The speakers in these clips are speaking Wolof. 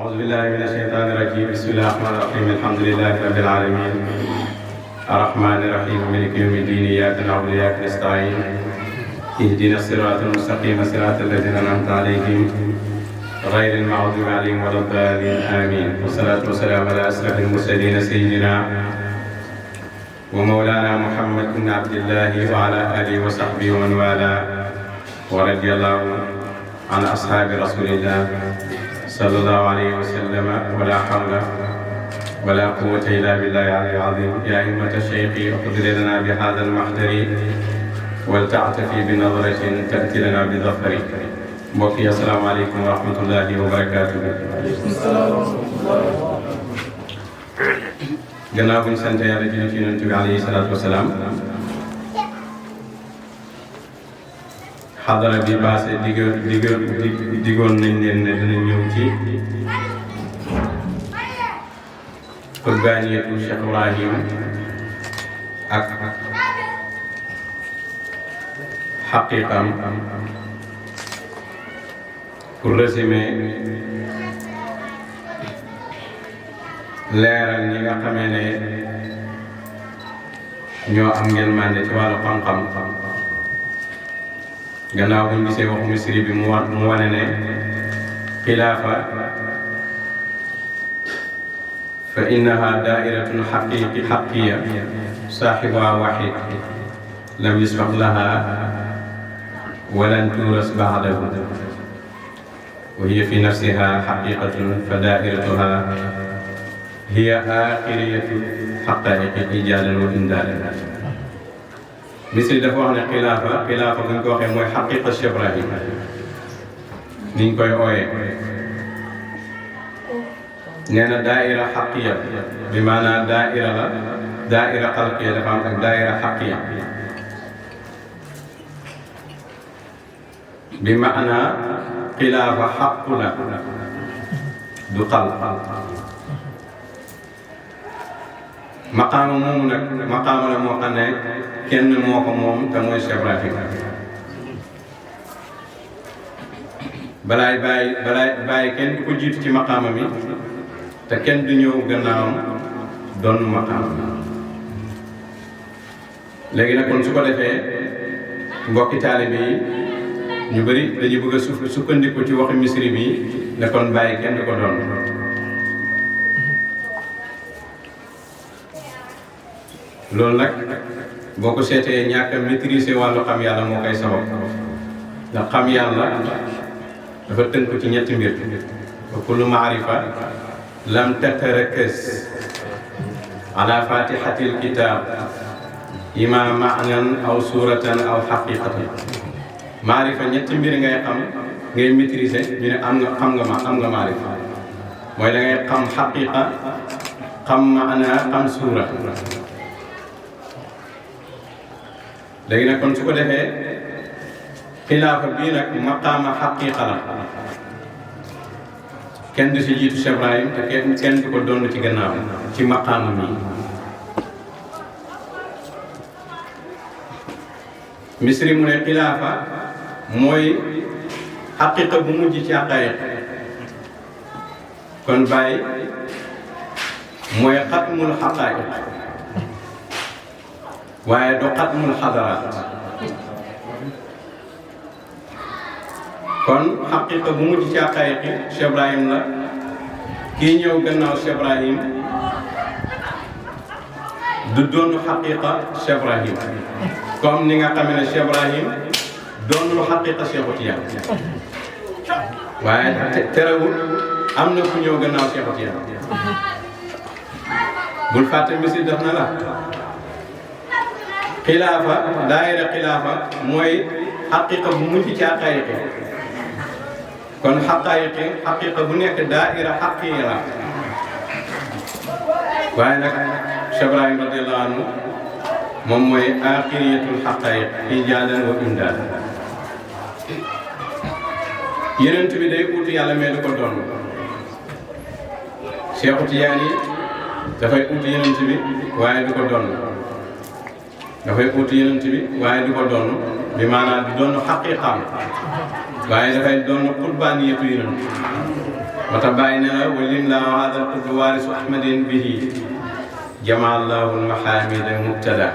أعوذ بالله من الشيطان الرجيم بسم الله الرحمن الرحيم الحمد لله رب العالمين الرحمن الرحيم مالك يوم الدين إياك نعبد وإياك نستعين اهدنا الصراط المستقيم صراط الذين أنعمت عليهم غير المغضوب عليهم ولا الضالين آمين والصلاة والسلام على أشرف المرسلين سيدنا ومولانا محمد بن عبد الله وعلى آله وصحبه ومن والاه ورضي الله عن أصحاب رسول الله صلى الله عليه وسلم ولا حول ولا قوة إلا بالله العلي العظيم يا أئمة الشيخ اقدر لنا بهذا المحضر ولتعتفي بنظرة تأتي لنا بظفر mbokki asalaamaaleykum wa rahmatullahi wa barakaatu. gannaaw bu ñu sant yàlla julli ci yonent bi alayhi salaatu wa salaam. xadara bi baase digoon nañ leen ne dinañ ñëw ci qurbaaniyatu Cheikh Ibrahim ak xaqiqam pour résumer leeral ñi nga xamee ne ñoo am ngeen mànde ci wàllu xam-xam gannaaw bu ñu gisee waxu misri bi mu wane ne xilaafa fa innaha daa'iratun xaqiya saaxibuha waxiid lam yusbaq laha walan tuuras ba'dahu wa hiya fi nafsiha xaqiqatun fa daa'iratuha hiya aaxiriyatu xaqaa'iqi ijaalan wa imdaadan. Misri dafa wax ne xilaafa bu ñu ko waxee mooy xaqiqa Cheikh Ibrahim niñ koy ooyee nee na daaira xaqiya bi maanaam daaira xalqiya dafa am ak daaira xaqiya bi maanaa xilaafa xaqu la du xal maqaama moomu nag maqaama la moo xam ne kenn moo ko moom te mooy Cheikh Ibrahim balaay bàyyi kenn du ko jiitu ci maqaama mi te kenn du ñëw gannaawam doon maqaama léegi nag kon su ko defee mbokki taalibe yi ñu bëri dañu bëgg a sukkandiku ci waxi misri bi ne kon bàyyi kenn du ko doon loolu nag boo ko seetee ñàkk a maîtriser wàllu xam yàlla moo koy sabab ndax xam yàlla dafa tënku ci ñetti mbir wa kullu maarifa lam tatarakkaz ala fatihatil kitab ima maanan aw suratan aw xaqiqatan maarifa ñetti mbir ngay xam ngay maîtriser ñu ne am nga maarifa mooy da ngay xam xaqiqa xam maana xam suura léegi nag kon su ko defee xilaafa bii nag maqaama xaqiqa la kenn du si jiitu Cheikh Ibrahim te kenn du ko doon ci gannaaw ci maqaama mi misri mu ne xilaafa mooy xaqiqa bu mujj ci xaqaayiq kon bàyyi mooy xatmul xaqaayiq waaye du xatmul xadaraat kon xaqiqa bu mujj ci xaqaayiqi Cheikh Ibrahim la kii ñëw gannaaw Cheikh Ibrahim du doon xaqiqa Cheikh Ibrahim comme ni nga xamee ne Cheikh Ibrahim doonul xaqiqa Cheikh Tijaan waaye terewul am na ku ñëw gannaaw Cheikh Tijaan bul fàtte misri def na la xilaafa daayira xilaafa mooy xaqiqa bu mujj ci xaqaayiqi kon xaqiqa bu nekk daayira xaqiya la waaye nag Cheikh Ibrahim radiyallahu anhu moom mooy aaxiriyatul xaqaayiq ijaadan wa imdaadan yeneen bi day ut yàlla mel ko doon Cheikh Tijaan yi dafay ut yeneen bi waaye du ko doon dafay ut yeneen bi waaye du ko doon bi maanaam di doon xaqiqaam waaye dafay doon qurbaaniyatu yeneen wata bàyyi ne la walim la hada qutbu waarisu ahmadin bihi jamaa allahu almahamida mubtada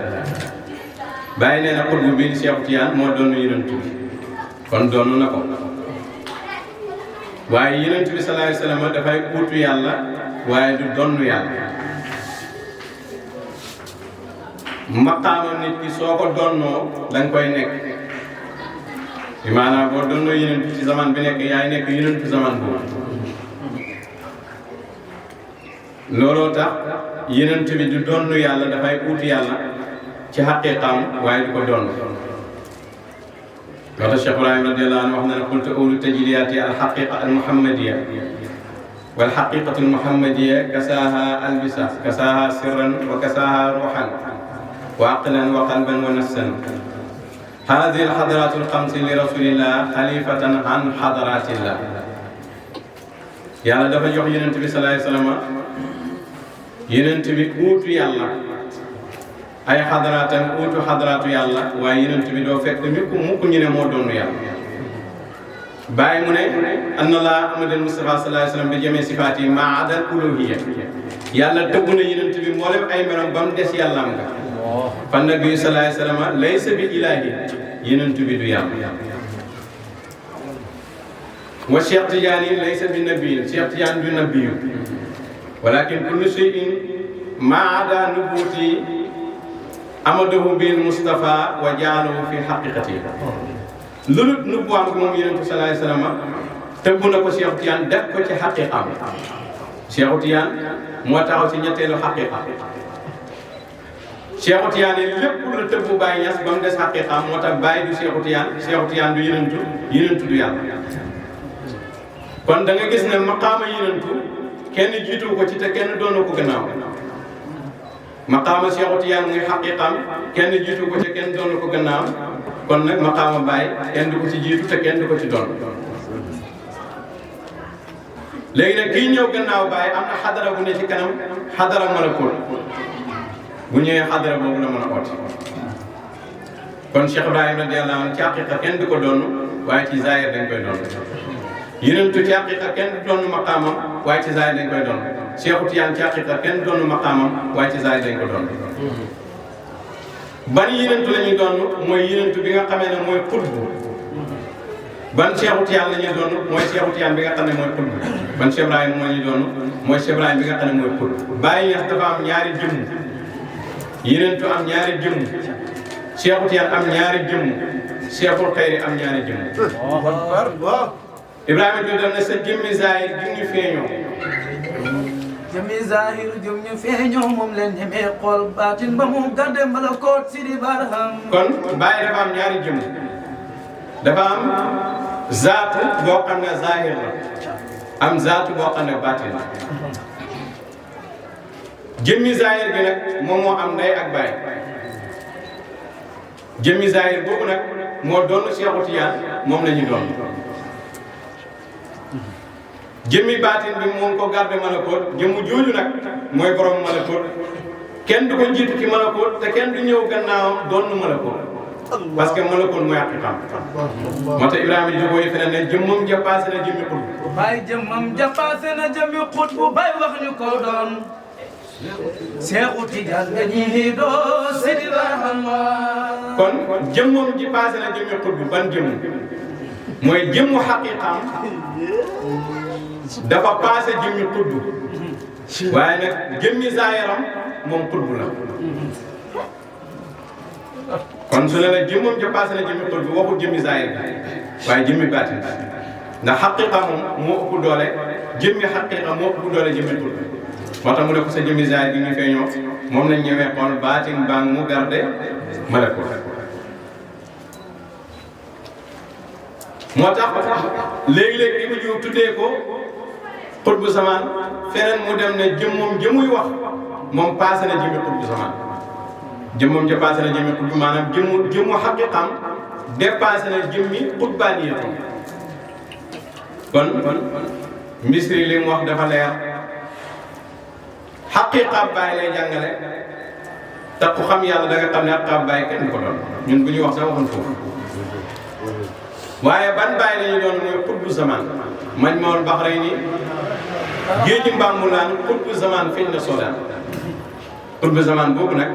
bàyyi ne na qutbu bi Cheikh Tiyaan moo doon yonent bi kon doon na ko waaye yonent bi sallallahu alayhi wasallam dafay uutu yàlla waaye du donn yàlla maqaama nit ki soo ko donnoo da nga koy nekk bi maanaam boo donnoo yonent ci zaman bi nekk yaay nekk yonent zaman boobu looloo tax yonent bi du donn yàlla dafay uutu yàlla ci xaqiiqaam waaye du ko donn wata Cheikh Ibrahim radiyallahu anhu wax na ne qultu awlu tajliyaati alxaqiqa almuhammadiya wal xaqiqatu almuhammadiya kasaaha albisa kasaaha sirran wa kasaaha ruuxan wa aqlan wa qalban wa nafsan hadihi alxadaraatu alxamsi li rasulillah xalifatan an xadaratillah yàlla dafa jox yonent bi sallallahu alayhi wa sallam yonent bi uutu yàlla ay xadaraatam uutu xadaraatu yàlla waaye yonent bi doo fekk mukk ñu ne moo doon yàlla bàyyi mu ne anna laa amadal Mustafa sallallahu alayhi wa sallam bi jamee sifaat yi maa adal uluhiyya yàlla tëbb na yonent bi mboolem ay merom ba mu des yàllaam nga fan nabi sallallahu alayhi wa sallam laysa bi ilaahi yonent bi du yàlla wa Cheikh Tidiane laysa bi nabiyin Cheikh Tidiane du nabiyu walakin kullu shay'in maa ada nubuuti amadahu bil Mustafa wa jaalahu fi xaqiqati loolu nubuwaam bi moom yonent bi sallallahu alayhi wa sallam tëbb na ko Cheikh Tidiane def ko ci xaqiqam Cheikh Tidiane moo taxaw ci ñetteelu xaqiqa Cheikh Tidiane lépp la tëbb Baye Niass ba mu des xaqiqam moo tax Baye du Cheikh Tidiane du yonentu du yàlla kon da nga gis ne maqaama yonentu kenn jiitu ko ci te kenn doonu ko gannaaw maqaama Cheikh Tidiane muy xaqiqam kenn jiitu ko ci kenn doonu ko gannaaw kon nag maqaama Baye kenn du ko ci jiitu te kenn du ko ci doon léegi nag kii ñëw gannaaw Baye am na xadara bu ne ci kanam xadara malakut bu ñëwee xadara boobu la mën a ooti kon Cheikh Ibrahima radiyallahu anhu ci xaqiqa kenn du ko doon waaye ci zahir dañ koy doon yonentu ci xaqiqa kenn du doon maqaamam waaye ci zahir dañ koy doon Cheikh Tidiane ci xaqiqa kenn du doon maqaamam waaye ci zahir dañ ko doon ban yonentu la ñuy doon mooy yonentu bi nga xamee ne mooy xutbu ban Cheikh Tidiane la ñuy doon mooy Cheikh Tidiane bi nga xam ne mooy xutbu ban Cheikh Ibrahima moo ñuy doon mooy Cheikh Ibrahima bi nga xam ne mooy xutbu Baye Niass dafa am ñaari jëmm yonentu am ñaari jëmm Cheikh Tidiane am ñaari jëmm Cheikhul Xayri am ñaari jëmm Ibrahima Diop dem na sa jëmmi zahir jëm ñu feeñoo jëmmi zahir jëm ñu feeñoo moom leen ñemee xool baatin ba mu gàdde malakoot si di barham kon Baye dafa am ñaari jëmm dafa am zaatu boo xam ne zahir la am zaatu boo xam ne baatin la jëmmi zahir bi nag moom moo am ndey ak baay jëmmi zahir boobu nag moo doon Cheikh Tidiane moom la ñu doon jëmmi baatin bi moom ko garde malakoot jëmmu jooju nag mooy borom malakoot kenn du ko jiitu ci malakoot te kenn du ñëw gannaawam doon malakoot parce que malakoot mooy haqiqam moo tax Ibrahima di jógee feneen ne jëmmam jàppaase na jëmmi xut Baye jëmmam jàppaase na jëmmi xut bu Baye wax ñu ko doon Cheikh Tidiane nga ñii doo Sidi Barhama kon jëmmam ji paase na jëmmi xut bu ban jëmm mooy jëmmu haqiqam dafa paase jëmmi xutbu waaye nag jëmmi zaahiram moom xutbu la kon su ne la jëmmam ja paase na jëmmi xutbu waxul jëmmi zaahir bi waaye jëmmi baatin ndax xaqiqa moom moo ëpp doole jëmmi xaqiqa moo ëpp doole jëmmi xutbu moo tax mu ne ko sa jëmmi zaahir bi ñu feeñoo moom lañ ñëwee xool baatin baa mu garde malakut moo tax léegi-léegi di ko jiw tuddee ko xutbu zamaan feneen mu dem ne jëmmuy wax moom paase na jëmmi xutbu zamaan jëmmam ja paase na jëmmi xutbu maanaam jëmmu xaqiqam dépassé na jëmmi xutbaaniyatu kon Misri li mu wax dafa leer xaqiqa Baay lay jàngale te ku xam yàlla da nga xam ne xaqiqa Baay kenn du ko doon ñun bu ñuy wax sax waxoon foofu waaye ban Baay la ñu doon mooy xutbu zamaan Majmaul Bahrayni géeji mbàmbu naan xutbu zaman feeñ na soodaan xutbu zaman boobu nag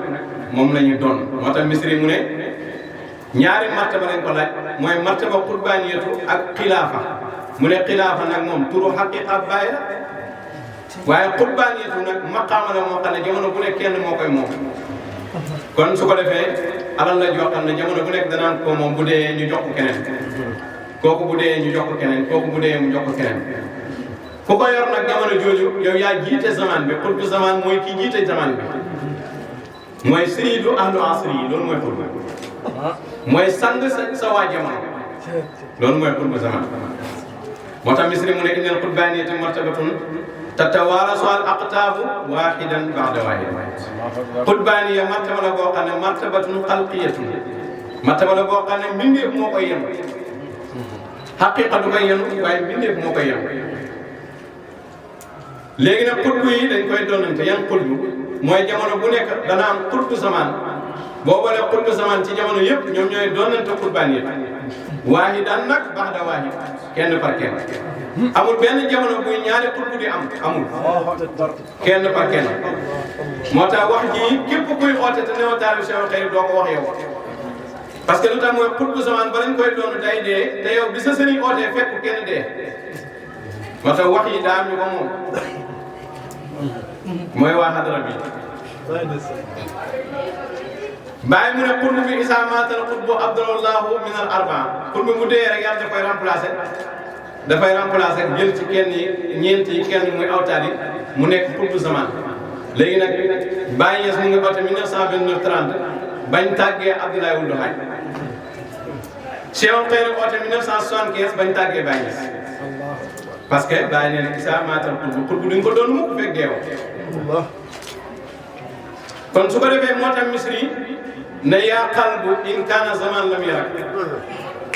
moom la ñu doon moo tax Misri mu ne ñaari martaba lañ ko laaj mooy martaba xutbaaniyatu ak xilaafa mu ne xilaafa nag moom turu xaqiqa bàyyi la waaye xutbaaniyatu nag maqaama la moo xam ne jamono bu nekk kenn moo koy moom kon su ko defee alal la joo xam ne jamono bu nekk danaan ko moom bu dee ñu jox ko keneen kooku bu dee ñu jox ko keneen kooku bu dee mu jox ko keneen ku ko yor nag jamono jooju yow yaa jiite zaman bi xutbu zaman mooy ki jiite zaman bi mooy sëridu ahlu asri yi loolu mooy xutbu mooy sang sa waa jamono loolu mooy xutbu zaman moo tax Misri mu ne innal xutbaaniyati martabatun tatawaarasu al aqtaabu waahidan ba'da waahid xutbaaniya martaba la boo xam ne martabatun xalqiyatun martaba la boo xam ne mbindeef moo koy yenu xaqiqa du koy yenu waaye mbindeef moo koy yenu léegi nag xutbu yi dañ koy doonante yan xutbu mooy jamono bu nekk dana am xutbu zaman boo boolee xutbu zaman ci jamono yëpp ñoom ñooy doonante xutbaaniya waahidan nag ba'da waahid kenn par kenn amul benn jamono buy ñaari xutbu di am amul kenn par kenn moo tax wax ji képp kuy xoote te newoo taalibe Cheikh Xayri doo ko wax yow parce que lu tax mooy xutbu zaman ba lañ koy doon day dee te yow bi sa sëriñ ootee fekk kenn dee moo tax wax yi daa am ñu ko moom mooy waa xadara bi bàyyi mu ne xutbu bi isa maatal xutbu abdallahu min al arbaa xutbu mu dee rek yàlla dafay remplacer jël ci kenn yi ñeent yi kenn muy awtaat yi mu nekk xutbu zaman léegi nag Baye Niass mu ngi oote 1929 30 bañ tàggee Abdoulaye Wuld Hadj Cheikh Xayri oote 1975 bañ tàggee Baye Niass parce que Baye nee na isa maatal xutbu duñ ko doon mukk fekk deew kon su ko defee moo tax Misri ne yaa qalbu in kaana zaman lam yarak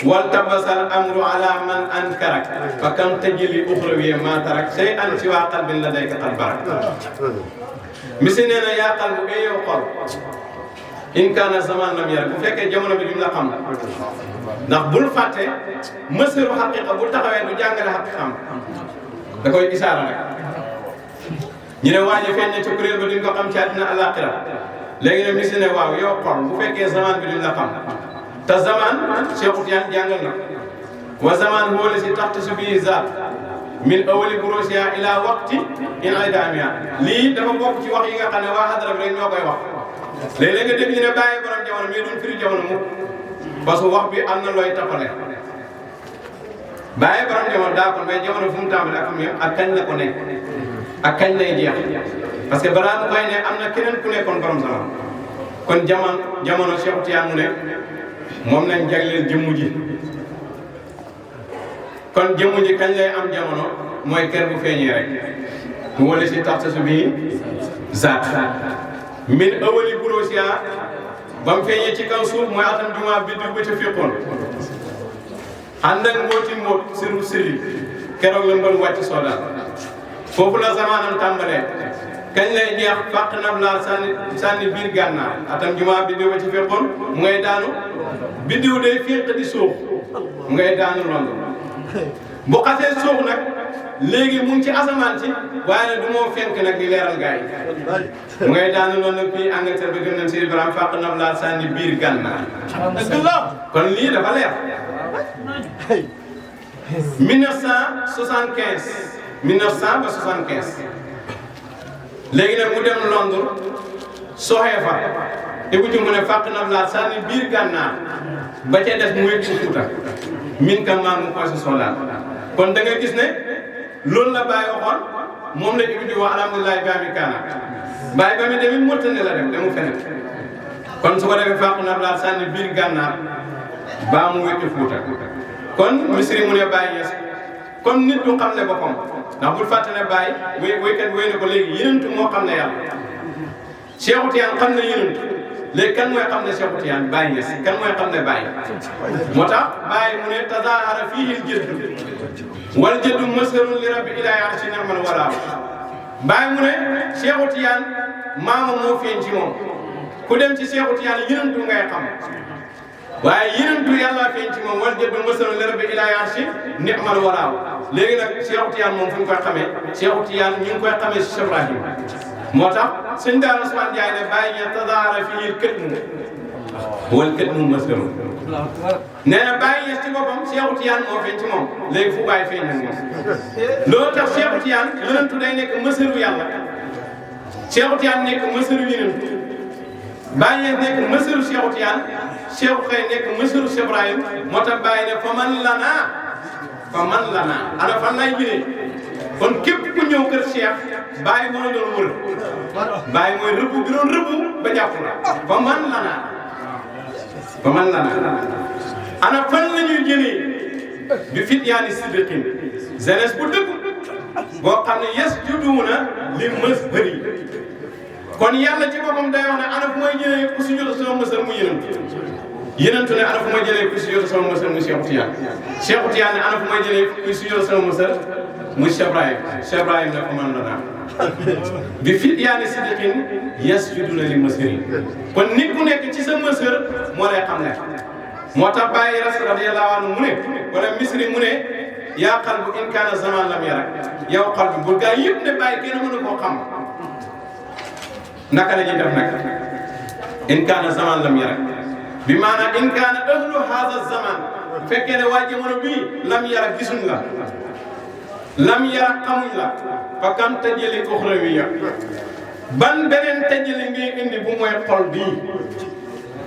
wal tabasal amru ala man ankarak fa kam tajli uxrawiya ma tarak say an si waa qalbin la dayka qad barak Misri nee na yaa qalbu e yow xol in kaana zaman lam yarak bu fekkee jamono bi duñ la xam ndax bul fàtte mësiru xaqiqa bu taxawee du jàngale xaqiqam da koy isaara rek ñu ne waa ji feeñ na ci kuréel ba duñ ko xam ci àddina àllaaxira léegi nag Misri ne waaw yow xol bu fekkee zaman bi duñ la xam te zaman Cheikh Tidiane jàngal na wa zaman huwa si taxtasu bihi zaat min awali burusiya ila waqti in'idamiha lii dafa bokk ci wax yi nga xam ne waa xadara bi rek ñoo koy wax léeg-léeg nga dégg ñu ne bàyyi borom jamono mais duñ firi jamono mu parce que wax bi am na looy tappale bàyyi borom jamono d'accord mais jamono fu mu tàmbali ak fu mu yem ak kañ la ko nekk ak kañ lay jeex parce que balaa mu koy ne am na keneen ku nekkoon borom zaman kon jamono Cheikh Tidiane mu ne moom nañ jagleel jëmmu ji kon jëmmu ji kañ lay am jamono mooy kër bu feeñee rek wala si taxtasu bii zaat min awali burusiya ba mu feeñee ci kaw suuf mooy atam jumaa bi ba ca féqoon ànd ak mbóot siru siri keroog la mbal wàcc soodaan foofu la zamaanam tàmbalee kañ lay jeex fàq nab laal sànni biir gànnaar atam jumaa bi ba ci féqoon mu ngay daanu biddiw day féq di suux mu ngay daanu loolu bu xasee suux nag léegi mu ngi ci asamaan si waaye nag du moo fenk nag di leeral gars yi mu ngay daanu loolu nag fii Angleterre ba gën nañ si Ibrahima fàq nab laal sànni biir gànnaar kon lii dafa leer 1975 ba 75 léegi nag mu dem Londres soxee fa Ibou Diouf ne fàq na laa sànni biir gànnaar ba ca des mu wécc Fuuta min ka maa mu koy sa laal kon da nga gis ne loolu la Baye waxoon moom la Ibou Diouf wax alhamdulilah bi ami kaana Baye ba mi demit Mauritanie la dem demu feneen kon su ko defee fàq na laa sànni biir gànnaar baa mu wécc Fuuta kon Misri mu ne Baye Niass comme nit du xam ne boppam ndax bul fàtte ne Baye wéykat wéy na ko léegi yénantu moo xam ne yàlla Cheikh Tidiane xam ne yénantu léegi kan mooy xam ne Cheikh Tidiane Baye Niass kan mooy xam ne Baye moo tax Baye mu ne tazahara fiihi al-jaddu wal jaddu masdarun li rabbi ilaahi arshi ni'mal walaa Baye mu ne Cheikh Tidiane maama moo feeñ ci moom ku dem ci Cheikh Tidiane yénantu ngay xam waaye yenentu yàlla feeñ ci moom wal jël ba mësal lera bi ilaa yarsi ni'mal waraaw léegi nag Cheikh Tidiane moom fu ñu koy xamee Cheikh Tidiane ñu ngi koy xamee si Cheikh Ibrahim moo tax sëñ Daara Ousmane Ndiaye ne bàyyi ña tadaara fii kët mu wal kët mu mësal nee na bàyyi ña ci boppam Cheikh Tidiane moo feeñ ci moom léegi fu bàyyi feeñ nag moom loolu tax Cheikh Tidiane yenentu day nekk mësalu yàlla Cheikh Tidiane nekk mësalu yenentu bàyyi ña nekk mësalu Cheikh Tidiane Cheikh xëy nekk mësalu Cheikh Ibrahim moo tax bàyyi ne fa man lanaa ana fan lay jëlee kon képp ku ñëw kër Cheikh bàyyi moo la doon wër bàyyi mooy rëbb bi doon rëbb ba jàpp la fa man lanaa ana fan la ñuy jëlee bi fityaani siddiqin jeunesse bu dëgg boo xam ne yasjuduuna li mazhari kon yàlla ci boppam day wax ne ana fu may jëlee ku si jot sama mësal mu yenentu ne ana fu may jëlee ku si jot sama mësal mu Cheikh Tidiane Cheikh Tidiane ne ana fu may jëlee ku si jot sama mësal mu Cheikh Ibrahim ne ko man la naa bi fityaani siddiqin yasjuduuna li mazhari kon nit ku nekk ci sa mësër moo lay xam ne moo tax Baye radiyallahu anhu mu ne wala Misri mu ne yaa qalbu in kaana zaman lam yarak yow qalbi bu gaa yëpp ne Baye kenn mënu koo xam naka la ñuy def nag in kaana zaman lam yarak bi maanaam in kaana ahlu haza zaman fekkee ne waa jamono bii lam yarak gisuñ la lam yarak xamuñ la fa kam tajali uxrawiya ban beneen tajali ngay indi bu mooy xol bii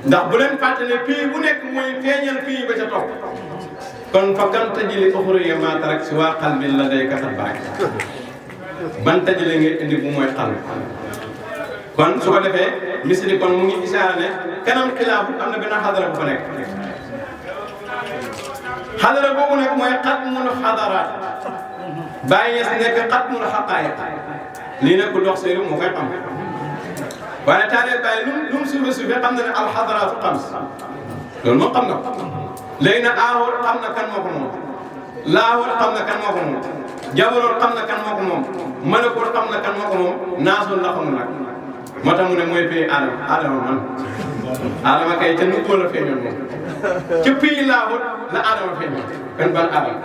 ndax bu leen fàtte ne pays bu nekk mooy feeñal pays ba ca topp kon fa kam tajali uxrawiya maa tarak si waa qalbi la day katat baak ban tajali ngay indi bu mooy xal kon su ko defee Misri kon mu ngi isaara ne kanam xilaafu am na benn xadara bu fa nekk xadara boobu nag mooy xatmul xadaraat bàyyi ñes nekk xatmul xaqaayiq lii nag ku dox séeru moo koy xam waaye taalee bàyyi lu mu suufe suufe xam na ne alxadaraatu xams loolu moom xam na ko léegi nag aawoor xam na kan moo ko moom laawoor xam na kan moo ko moom jabaroor xam na kan moo ko moom malakoor xam na kan moo ko moom naasoon la xamul nag moo tax mu ne mooy pays Adama man Adama kay ca nukkoo la feeñoon moom ca pays laawoor la Adama feeñoon kan ban Adama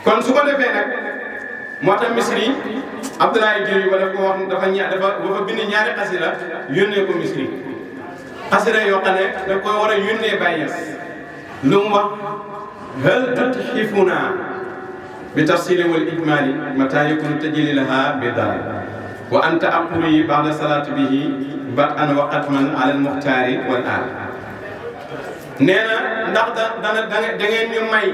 kon su ko defee nag moo tax Misri Abdoulaye Diop yi ma def ko wax dafa bind ñaari xasida yónnee ko Misri xasida yoo xam ne daf koy war a yónnee Baye Niass lu mu wax hal tutxifuna bi tafsili wal ijmali mata yakunu tajili laha bi daal wa anta aquli ba'da salati bihi bat'an wa qatman ala al muxtaari wal aal nee na ndax da ngeen ñu may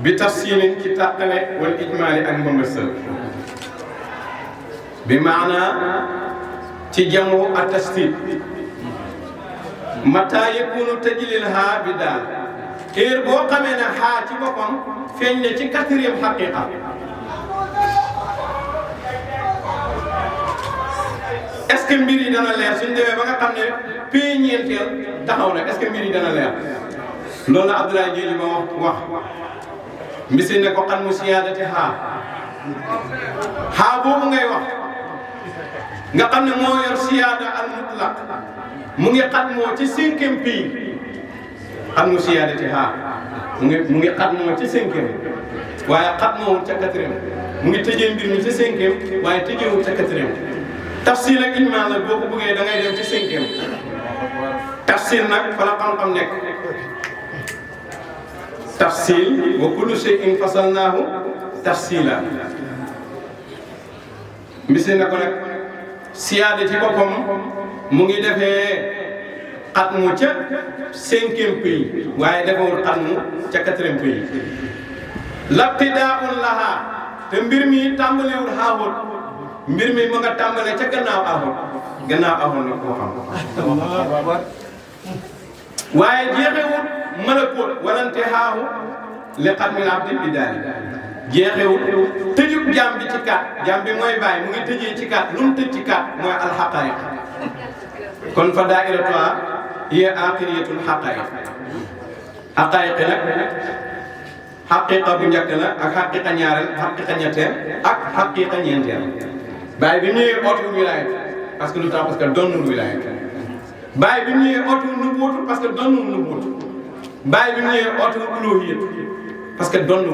bi tafsilin ci tàqale wal ijmaali ak mbambasal bi maana ci jamu ak tasdid mata yakunu tajlil haa bi daal heure boo xamee ne haa ci boppam feeñ ne ci 4e xaqiqa est-ce que mbir yi dana leer suñ demee ba nga xam ne pays ñeenteel taxaw na est-ce que mbir yi dana leer loolu la Abdoulaye Diéli ma wax Misri ne ko xam mu siyaadati xaa boobu ngay wax nga xam ne moo yor siyaada al mutlaq mu ngi xat moo ci 5e pays xam mu siyaadati xaa mu ngi xat moo ci 5e waaye xat moo ca 4e mu ngi tëjee mbir mi ci 5e waaye tëjeewul ca 4e tafsir ak ijmaa la boo ko bëggee da ngay dem ci 5e tafsir nag fa la xam-xam nekk tafsil wa kullu shay'in fasalnaahu tafsila Misri na ko nag siyaada ci boppam mu ngi defee xatmu ca 5e pays waaye defewul xatmu ca 4e pays labtidaa'un laha te mbir mi tàmbalewul xaaxut mbir mi mu nga tàmbalee ca gannaaw axut na koo xam waaye jeexewul malakut walante xaaxu li xatmil abdi bi daali jeexewul tëjub jaam bi ci kat jaam bi mooy bàyyi mu ngi tëjee ci kat lu mu tëj ci kat mooy alxaqaayiq kon fa daairatuha hiya aaxiriyatul xaqaayiq xaqaayiq nag xaqiqa bu njëkk la ak xaqiqa ñaareel xaqiqa ñetteel ak xaqiqa ñeenteel bàyyi bi ñëwee ootu wilaayat parce que lu tax parce que donnul wilaayat bàyyi bi mu ñëwee ootuwul nubuwatu parce que donnu nubuwatu bàyyi bi mu ñëwee ootuwul uluhiyatu parce que donnu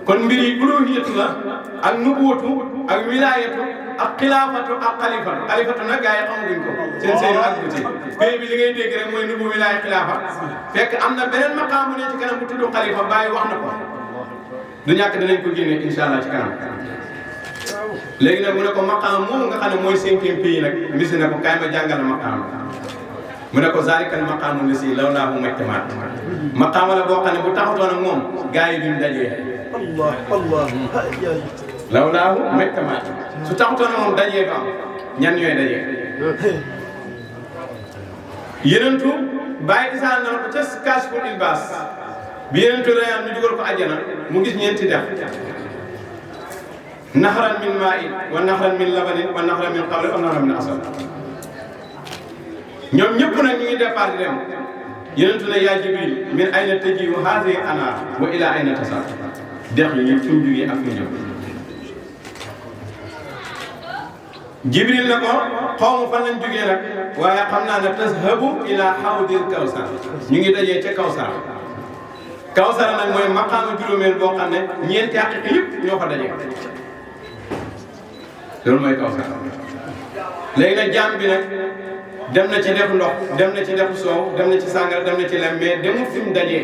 kon mbir yi uluhiyatu la ak nubuwatu ak wilaayatu ak xilaafatu ak xalifatu nag gars yi xamaguñ ko seen seen ak buti pays bi li ngay dégg rek mooy nubu wilaaya xilaafa fekk am na beneen maqaam bu ne ci kanam bu tudd xalifa bàyyi wax na ko du ñàkk danañ ko génne incha allah ci kanam léegi nag mu ne ko maqaam moomu nga xam ne mooy 5e pays nag misi ne ko kaay ma jàngal maqaam mu ne ko zalikal maqaamu lisi law laahu majtamaat maqaam la boo xam ne bu taxatoon ak moom gars yi duñ dajee Allah law laahu majtamaat su taxatoon ak moom dajee du am ñan ñooy dajee yenentu bàyyi isaan na ko ca Kaashiful Ilbaas bi yenentu rayaan ñu dugal ko àjjana mu gis ñeenti dex naxaran min maa'in wa naxaran min labanin wa naxaran min xamrin wa naxaran min asal ñoom ñëpp nag ñu ngi départ di dem yenentu ne yaa Jibril min ayna taji'u haadihi al-anhaar wa ilaa ayna tasaar dex yi fu ñu jugee ak fu ñu jëm Jibril na ko xaw ma fan lañ jugee nag waaye xam naa ne tazhabu ilaa hawdil kawsar ñu ngi dajee ca kawsar kawsar nag mooy maqaama juróomeel boo xam ne ñeenti haqiqa yëpp ñoo fa dajee loolu mooy kawsar léegi nag jaam bi nag dem na ci def ndox dem na ci def soow dem na ci sàngara dem na ci lem mais demul fi mu dajee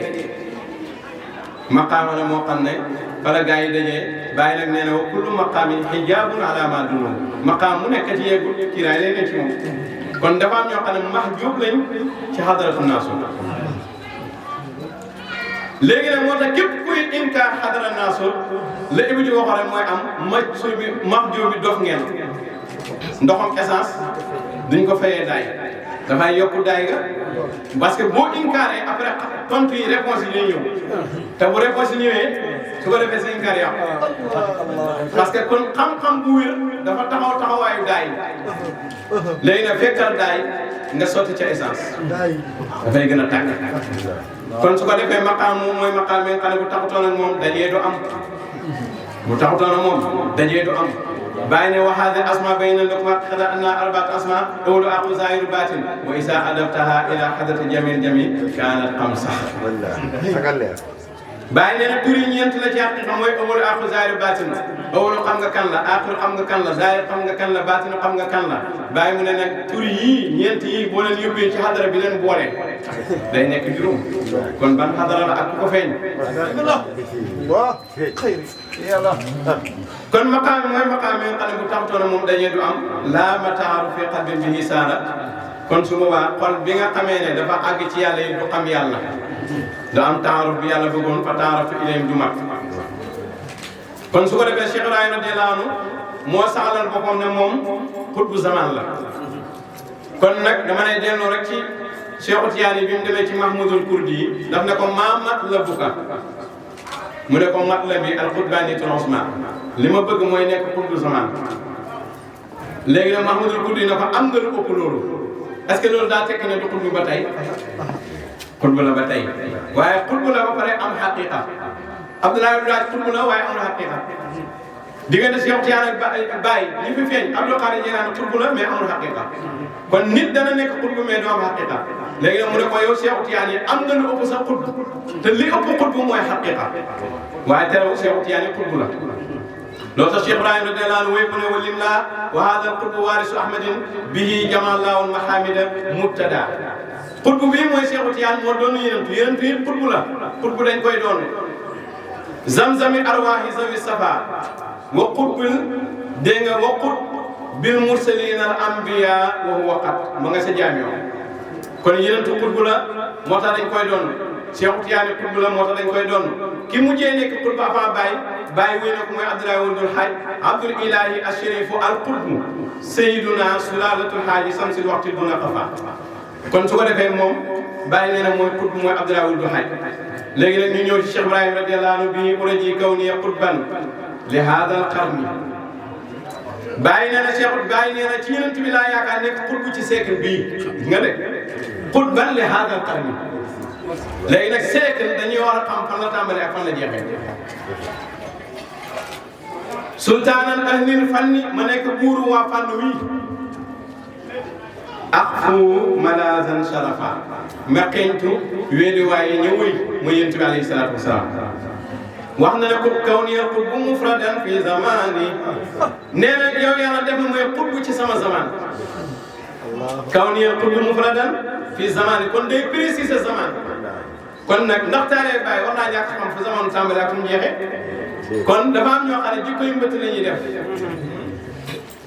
maqaama la moo xam ne fala gaa yi dajee bàyyi nag nee na wa kullu maqaamin hijaabun alaa maa duunahu maqaam mu nekk ci yeggul kiiraay lay ne ci moom kon dafa am ñoo xam ne mahjuub lañ ci hadaratu naasu léegi nag moo tax képp kuy inkaar hadara naasu la Ibou di waxoon rek mooy am mahjuub bi dof ngeen ndoxam essence duñ ko fayee daay dafay yokku daay ga parce que boo incaré après tontu yi réponse yi lay ñëw te bu réponse yi ñëwee su ko defee sa incaré yàqu parce que kon xam-xam bu wér dafa taxawaayu daay léegi nag fekkal daay nga sotti ca essence dafay gën a tàkk kon su ko defee maqaam moom mooy maqaam mi nga xam ne bu taxutoon ak moom dajee du am bu taxutoon ak moom dajee du am bàyyi ne wa haadihi al-asmaa bayna lakum qad anna arba'at asmaa awwalu aqu zaahiru baatin wa izaa adaftahaa ilaa hadrati jamii kaanat xamsa bàyyi nee na tur yi ñeent la ci haqiqa mooy awwalu aqu zaahiru baatin awwalu xam nga kan la aaxiru xam nga kan la zaahir xam nga kan la baatin xam nga kan la bàyyi mu ne nag tur yii ñeent yii boo leen yóbbee ci hadara bi leen boole day nekk juróom kon ban hadara la ak ku ko feeñ kon maqaam mooy maqaam yi nga xam ne bu taxutoon moom dañee du am laa mataaru fi qalbin bihi saara kon su boobaa xol bi nga xamee ne dafa àgg ci yàlla yi du xam yàlla du am taaruf bi yàlla bëggoon fa taaruf ilayhim du mat kon su ko defee Cheikh Ibrahima radiyallahu anhu moo saxalal boppam ne moom xutbu zaman la kon nag dama ne delloo rek ci Cheikh Tiyaani bi mu demee ci Mahmoudul Kurdi yi daf ne ko maa matlabuka mu ne ko matlabi al-xutbaaniyatul uzmaa li ma bëgg mooy nekk xutbu zaman léegi nag Mahmoudul Kurdi ne ko am nga lu ëpp loolu est-ce que loolu daa tekki ne du xutbu ba tey xutbu la ba tey waaye xutbu la ba pare am xaqiqa Abdoulaye Wade xutbu la waaye amul xaqiqa diggante Cheikh Tidiane ak Baye ñi fi feeñ Abdul Qaadir Jilaani xutbu la mais amul xaqiqa kon nit dana nekk xutbu mais du am xaqiqa léegi nag mu ne ko yow Cheikh Tidiane yi am nga lu ëpp sa xutbu te li ëpp xutbu mooy xaqiqa waaye terewul Cheikh Tidiane xutbu la loolu tax Cheikh Ibrahima radiyallahu anhu wéy mu ne walillah wa hada alqutbu waarisu ahmadin bihi jamallahu almahamida mubtada xutbu bii mooy Cheikh Tidiane moo doon yenentu yi xutbu la xutbu dañ koy doon zamzami arwaahi zawi safa wa qutbil dégg nga wa qut bil mursalina al anbiya wa huwa qat ma nga sa jaamio kon yenentu xutbu la moo tax dañ koy doon Cheikh Tidiane xutbu la moo tax dañ koy doon ki mujjee nekk xutbu avant Baye wéy na ko mooy Abdoulaye Wuld Haj Abdul Ilahi Asharifu al qutbu sayyiduna sulalatul haaji samsil waxti duna qafa kon su ko defee moom Baye nee na mooy xutbu mooy Abdoulaye Wuld Haj léegi nag ñu ñëw ci Cheikh Ibrahima radiyallahu anhu bi uraji kawni qutban li hada al qarni Baye nee na Baye nee na ci Yonent bi laa yaakaar nekk xutbu ci siècle bii nga de qutban li hada al qarni léegi nag siècle dañuy war a xam fan la tàmbalee ak fan la jeexee sultaanan ahlil fanni ma nekk buuru waa fànn wi axfu malazan sharafa ma xeñtu wéeli waaye ñëwuy mu yonent bi alayhi salaatu wasalaam wax na ne ko kaw ni qutbu mufradan fi zamani nee na yow yàlla def na mooy qutbu ci sama zaman kaw ni qutbu mufradan fi zamani kon day préciser zaman kon nag ndax taalee bàyyi war naa ñàkk xam fu zamanu tàmbali ak fu mu jeexee kon dafa am ñoo xam ne jikko yu mbëtt la ñuy def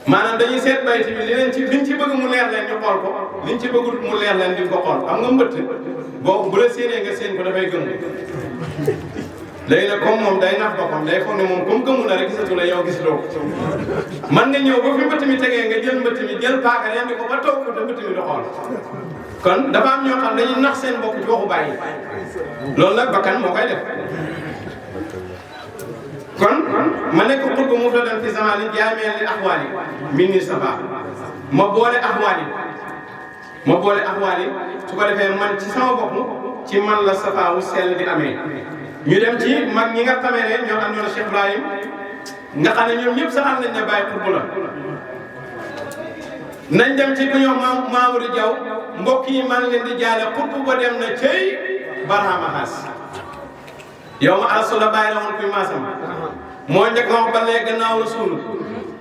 maanaam dañuy seet bayt bi liñ ci bëgg mu leer leen ñu xool ko liñ ci bëggul mu leer leen di ko xool xam nga mbëtt boo bu la séenee nga séen ko dafay gëm léegi nag comme moom day nax boppam day foog ne moom comme gëmu na rek gisatu la yow gisatoo ko man nga ñëw ba fi mbëtt mi tegee nga jël mbëtt mi jël paaka rendi ko ba toog ko te mbëtt mi du xool kon dafa am ñoo xam dañuy nax seen bopp ci waxu bàyyi loolu nag bakkan moo koy def kon ma nekk xutbu mufradan fi zamani jaameel li axwaali min ni safa ma boole axwaali su ko defee man ci sama bopp ci man la safa wu sell di amee ñu dem ci mag ñi nga xamee ne ñoo àndoon Cheikh Ibrahim nga xam ne ñoom ñëpp saxal nañ ne bàyyi xutbu la nañ dem ci ku ñoo Mamadou Diaw mbokk yi maa ngi leen di jaale xutbu ba dem na cey Barhama Xaas yow ma arasu la bàyyi la woon kuy maasam moo njëkk wax ba léegi gannaaw Rasul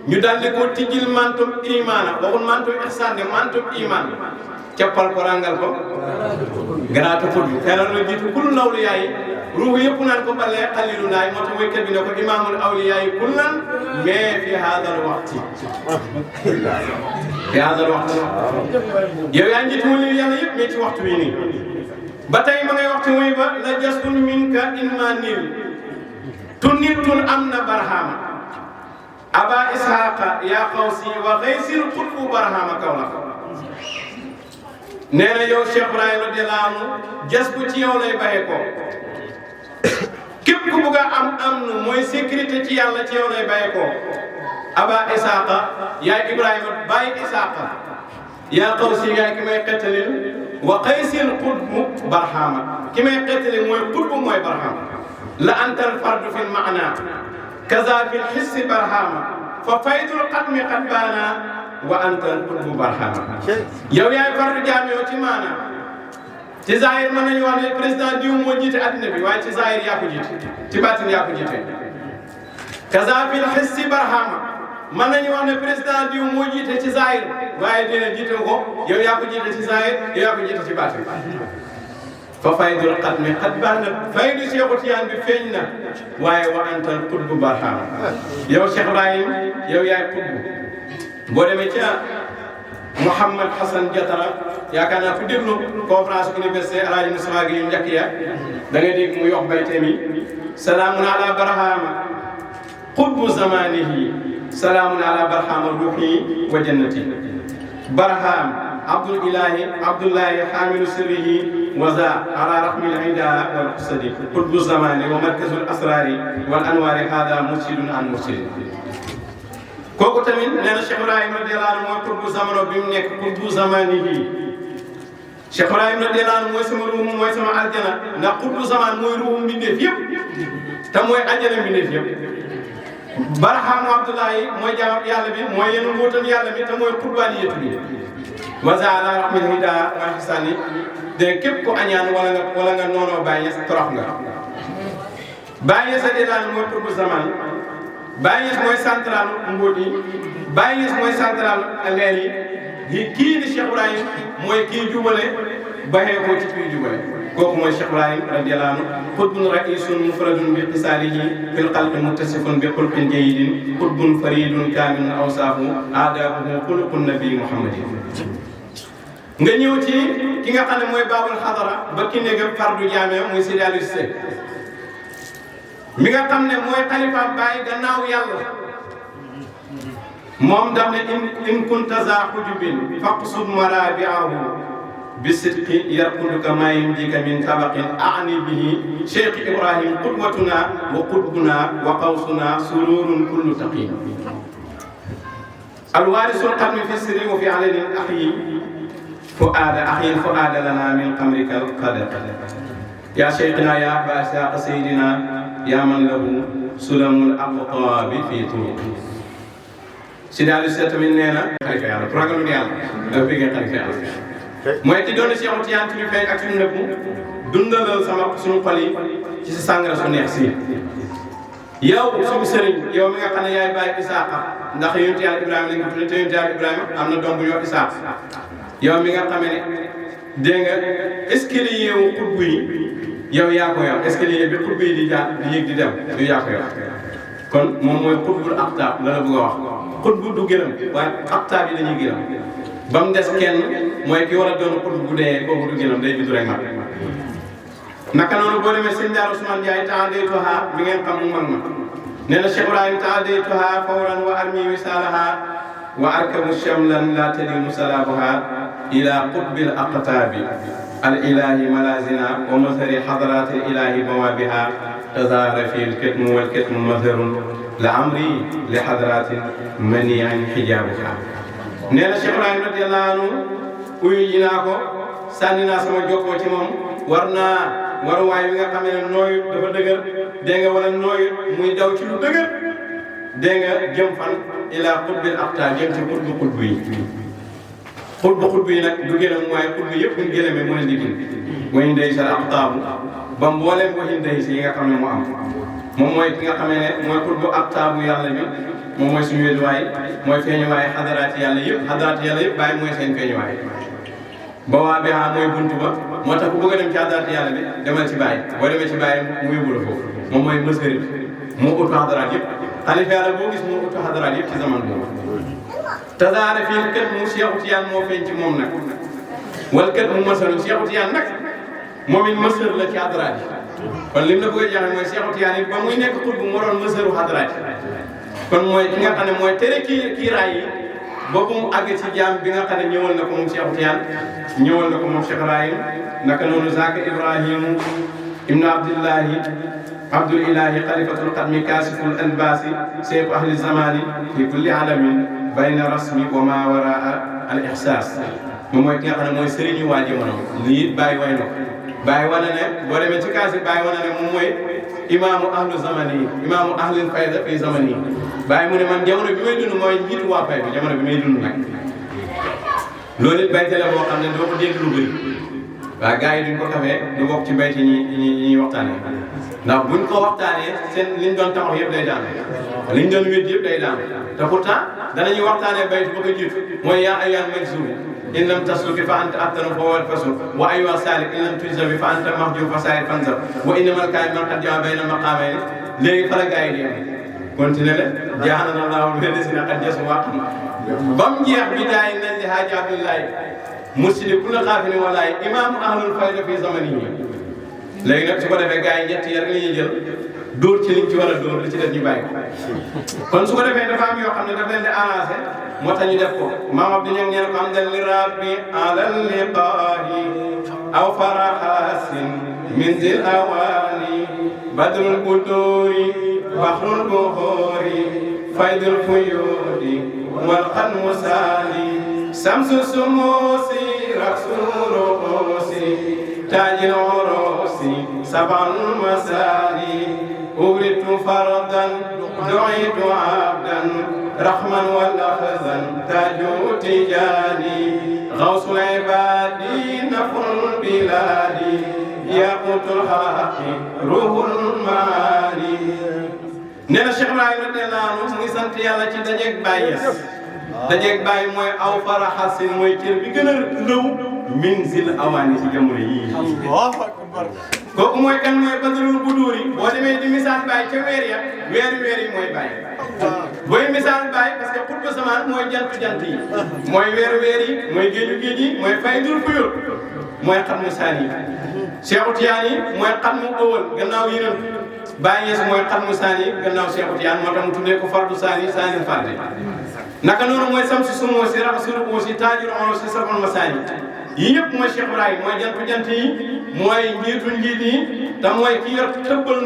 ñu daldi ko tijjil mantum imaana waxul mantum ihsaan de mantum imaan cappal ko rangal ko garaatu xutbu xeeral la jiitu kullu lawliyaa yi ruuhu yëpp naan ko balee xalilu laay moo tax wéykat bi ne ko imaamul awliyaa yi kullan mais fi haadal waxti fi haadal waxti yow yaa njiitu wali yàlla yëpp mais ci waxtu wi nii ba tey ma ngay waxtu muy ba la jasun minka inma nil tunitun am na barhama aba ishaqa yaa xawsi wa xaysil xutbu barhama kaw la nee na yow Cheikh Ibrahima radiyallahu anhu jas bu ci yow lay bàyyee ko képp ku bugg a am nu mooy sécurité ci yàlla ci yow lay bàyyee ko aba ishaqa yaay Ibrahima bàyyi ishaqa yaa xawsi yaay ki may xettalil wa qaysil qutbu barhama ki may xettali mooy qutbu mooy barhama la antal fardu fil maana kaza fil hissi barhama fa faydul qadmi qad baana wa antal qutbu barhama yow yaay fardu jaam yow ci maana ci zahir mën nañu wax ne président diw moo jiite addina bi waaye ci zahir yaa ko jiite ci baatin yaa ko jiite kaza fil hissi barhama mën nañu wax ne président diw moo jiite ci zahir waaye dina jiite ko yow yaa ko jiite ci zahir yow yaa ko jiite ci baatin fa faydul qadmi qad baana faydu Cheikhu Tijaan bi feeñ na waaye wa antal qutbu barhama yow Cheikh Ibrahim yow yaay qutbu boo demee ca Mouhamad Hassan Diatara yaakaar naa ku déglu conférence université El Hadj Moussa gi yu njëkk ya da ngay dégg muy wax bayte mi salaamun ala barhama qutbu zamanihi salaamun ala barhama ruuhi wa jannati barham abdul ilahi abdullahi xaamilu sirrihi waza ala rahmil ida wal qusadi qutbu zamani wa markazul asrari wal anwari hada mursidun an mursidin kooku tamit nee na Cheikh Ibrahima radiyallahu anhu mooy qutbu zamano bi mu nekk qutbu zamanihi Cheikh Ibrahima radiyallahu anhu mooy sama ruum mooy sama aljana ndax qutbu zaman mooy ruum mbindeef yëpp te mooy aljana mbindeef yëpp barhaamu abdullahi mooy jaamab yàlla bi mooy yenu mbootam yàlla bi te mooy qutbaniyatu bi waza ala rahmil hida wa ihsani de képp ko añaan wala nga noonoo Baye Niass torox nga Baye Niass radiyallahu anhu mooy qutbu zaman Baye Niass mooy central mbóot yi Baye Niass mooy central leer yi kii di Cheikh Ibrahim mooy kii jubale baxee ko ci kii jubale kooku mooy Cheikh Ibrahim radiyallahu anhu qutbun ra'isun mufradun bi qisaalihi fil qalbi muttasifun bi xulqin jayyidin qutbun faridun kaamilun awsaafu aadaabuhu xuluqun nabi muhammadin nga ñëw ci ki nga xam ne mooy baabul xadara ba ki néegam fardu jaame muy Seydi Aliou Cissé mi nga xam ne mooy xalifa Baay gannaaw yàlla moom daf ne in kunta za xujubin faqsud marabi'ahu bi sidqi yarquduka ma yumdika min tabaqin aani bihi Cheikh Ibrahim qudwatuna wa qutbuna wa qawsuna sururun kullu taqin alwarisul qadmi fi sirri wa fi alanin axyi fuaada lana min qamrika alqadar ya cheikhna ya basa sayidina ya man lahu sulamul aqtabi fi turuq si daal di seet tamit nee na xalifa yàlla ku ragalul yàlla dafa bëggee xalifa yàlla mooy ki doon Cheikh Tidiane ci ñu feeñ ak ci ñu nëbbu dundalal sama suñu xol yi ci sa sàngara su neex si yow suñu sëriñ yow mi nga xam ne yaay bàyyi Isaaqa ndax yonent yàlla Ibrahima lañ ko tuddee te yonent yàlla Ibrahima am na doom bu ñuy wax Isaaqa yow mi nga xamee ne dégg nga escalier wu xutbu yi yow yaa ko yor escalier bi xutbu yi di jaar di yéeg di dem yow yaa ko yor kon moom mooy xutbul aqtaab la la bëgg a wax xutbu du gërëm waaye aqtaab yi dañuy gërëm ba mu des kenn mooy ki war a doon xutbu bu dee kooku du gërëm day judd rek mag naka noonu boo demee sëñ Daaru Ousmane Ndiaye taadaytuha bi ngeen xam mu mag ma nee na Cheikh Ibrahim taadaytuha fawran wa armi wisalaha wa arkabu shamlan la talimu salabuha ila qutbil aqtaabi al ilahi malazina wa mazhari hadarati al ilahi mawabiha tazahara fi al kitmu wal kitmu mazharun la amri li hadaratin mani'in hijabuha nee na Cheikh Ibrahim radiyallahu anhu uyu ji naa ko sànni naa sama jokkoo ci moom waruwaay bi nga xam ne nooyut dafa dëgër dégg nga wala nooyut muy daw ci lu dëgër dégg nga jëm fan ila xutbil aqtaab jëm ci xutbu yi xutbu yi nag du gëlëm waaye xutbu yëpp buñ gëlëmee mu leen di gën wayn day sal aqtaabu ba mbooleem waxin day si yi nga xam ne moo am moom mooy ki nga xam ne mooy xutbu aqtaabu yàlla bi moom mooy suñu wéeduwaay mooy feeñuwaay xadaraati yàlla yëpp bàyyi mooy seen feeñuwaay ba waa bi mooy buntu ba moo tax ku bëgg a dem ci xadaraati yàlla bi demal ci bàyyi boo demee ci bàyyi mu yóbbu la foofu moom mooy mësëri bi moo utu xadaraat yëpp xalifa yàlla boo gis moo utu xadaraat yëpp ci zaman boobu tasaare fii kët mu Cheikh Tidiane moo feeñ ci moom nag wala kët mu mësëru Cheikh Tidiane nag moom it mësër la ci xadaraat yi kon lim la bëgg a jaaxle mooy Cheikh Tidiane it ba muy nekk xutbu moo doon mësëru xadaraat yi kon mooy ki nga xam ne mooy tere kii raay yi boobu mu àgg ci jaam bi nga xam ne ñëwal na ko moom Cheikh Tidiane ñëwal na ko moom Cheikh Ibrahim naka noonu Zaka Ibrahim ibnu Abdillahi Abdul Ilahi xalifatul xadmi kaasiful anbaasi seeku ahli zamani fi kulli alamin bayna rasmi wa ma waraa al ixsaas moom mooy ki nga xam ne mooy sëriñu waa jamono lii bàyyi way na ko bàyyi wane ne boo demee ci kaasi bàyyi wane ne moom mooy imaamu ahlu zamani yi imaamu ahlil fayda fi zamani yi bàyyi mu ne man jamono bi may dund mooy njiitu waa fayda jamono bi may dund nag loolu it bayte la boo xam ne doo ko dégg lu bëri waaw gars yi duñ ko xamee du bokk ci bayte ñi waxtaanee ndax buñ ko waxtaanee seen liñ doon taxaw yëpp day daan liñ doon wéet yëpp day daan te pourtant danañuy waxtaanee bayte ba ko jiitu mooy yaa ayyuhal majzuub in lam tasluki fa anta abtaru fa wal fasul wa ayyuha salik in lam tujzabi fa anta mahjub fa saayir fanzab wa innamal kaay man qad jaa bayna maqaamay léegi fa la gars yi di am continué la jaaxal na laaw lu si na xat jesu waa xam ba mu jeex bi daay nañ di haaji abdullahi mursidi ku la xaafi ne walaay imaamu ahlul fayda fi zamani yi léegi nag su ko defee gars yi ñett yi rek la ñuy jël dóor ci liñ ci war a dóor li ci def ñu bàyyi kon su ko defee dafa am yoo xam ne daf leen di arrangé moo tax ñu def ko maam Abdou ñang ñeen ko am dal li rabbi alal liqaahi aw farahasin min zil awani badrul buduri bahrul buhuri faydul fuyudi wal xanmu saani samsu sumusi raksul ruusi taajil urusi sab'al masaani uritu fardan du'itu abdan رحمن ولفظا تاج تجاني غوث العباد نفر البلاد ياقوت الحق روح المعاني نينا شيخ ابراهيم رضي الله عنه مي سانت يالا ci dajeek Baye dajeek Baye mooy aw faraxasin mooy cër bi gën a lëw min zil awaani ci jamono yii Allahu akbar kooku mooy kan mooy badrul buduri boo demee di misaal Baye ca weer ya weer yi mooy Baye booy misaal Baye parce que xutba samaan mooy jant yi mooy weer yi mooy géej yi mooy faydul fuyul mooy xam mu saan yi Cheikh Tidiane yi mooy xam mu ëwal gannaaw yénam Baye Niass mooy xam mu saan yi gannaaw Cheikh Tidiane moo tax mu tuddee ko fardu saan yi saani farde naka noonu mooy sam si sumoo si raxasulu aussi taajir ono si sabon masaani yi yëpp mooy Cheikh Ibrahim mooy jant yi mooy njiitu njiit yi te mooy ki yor tëbbal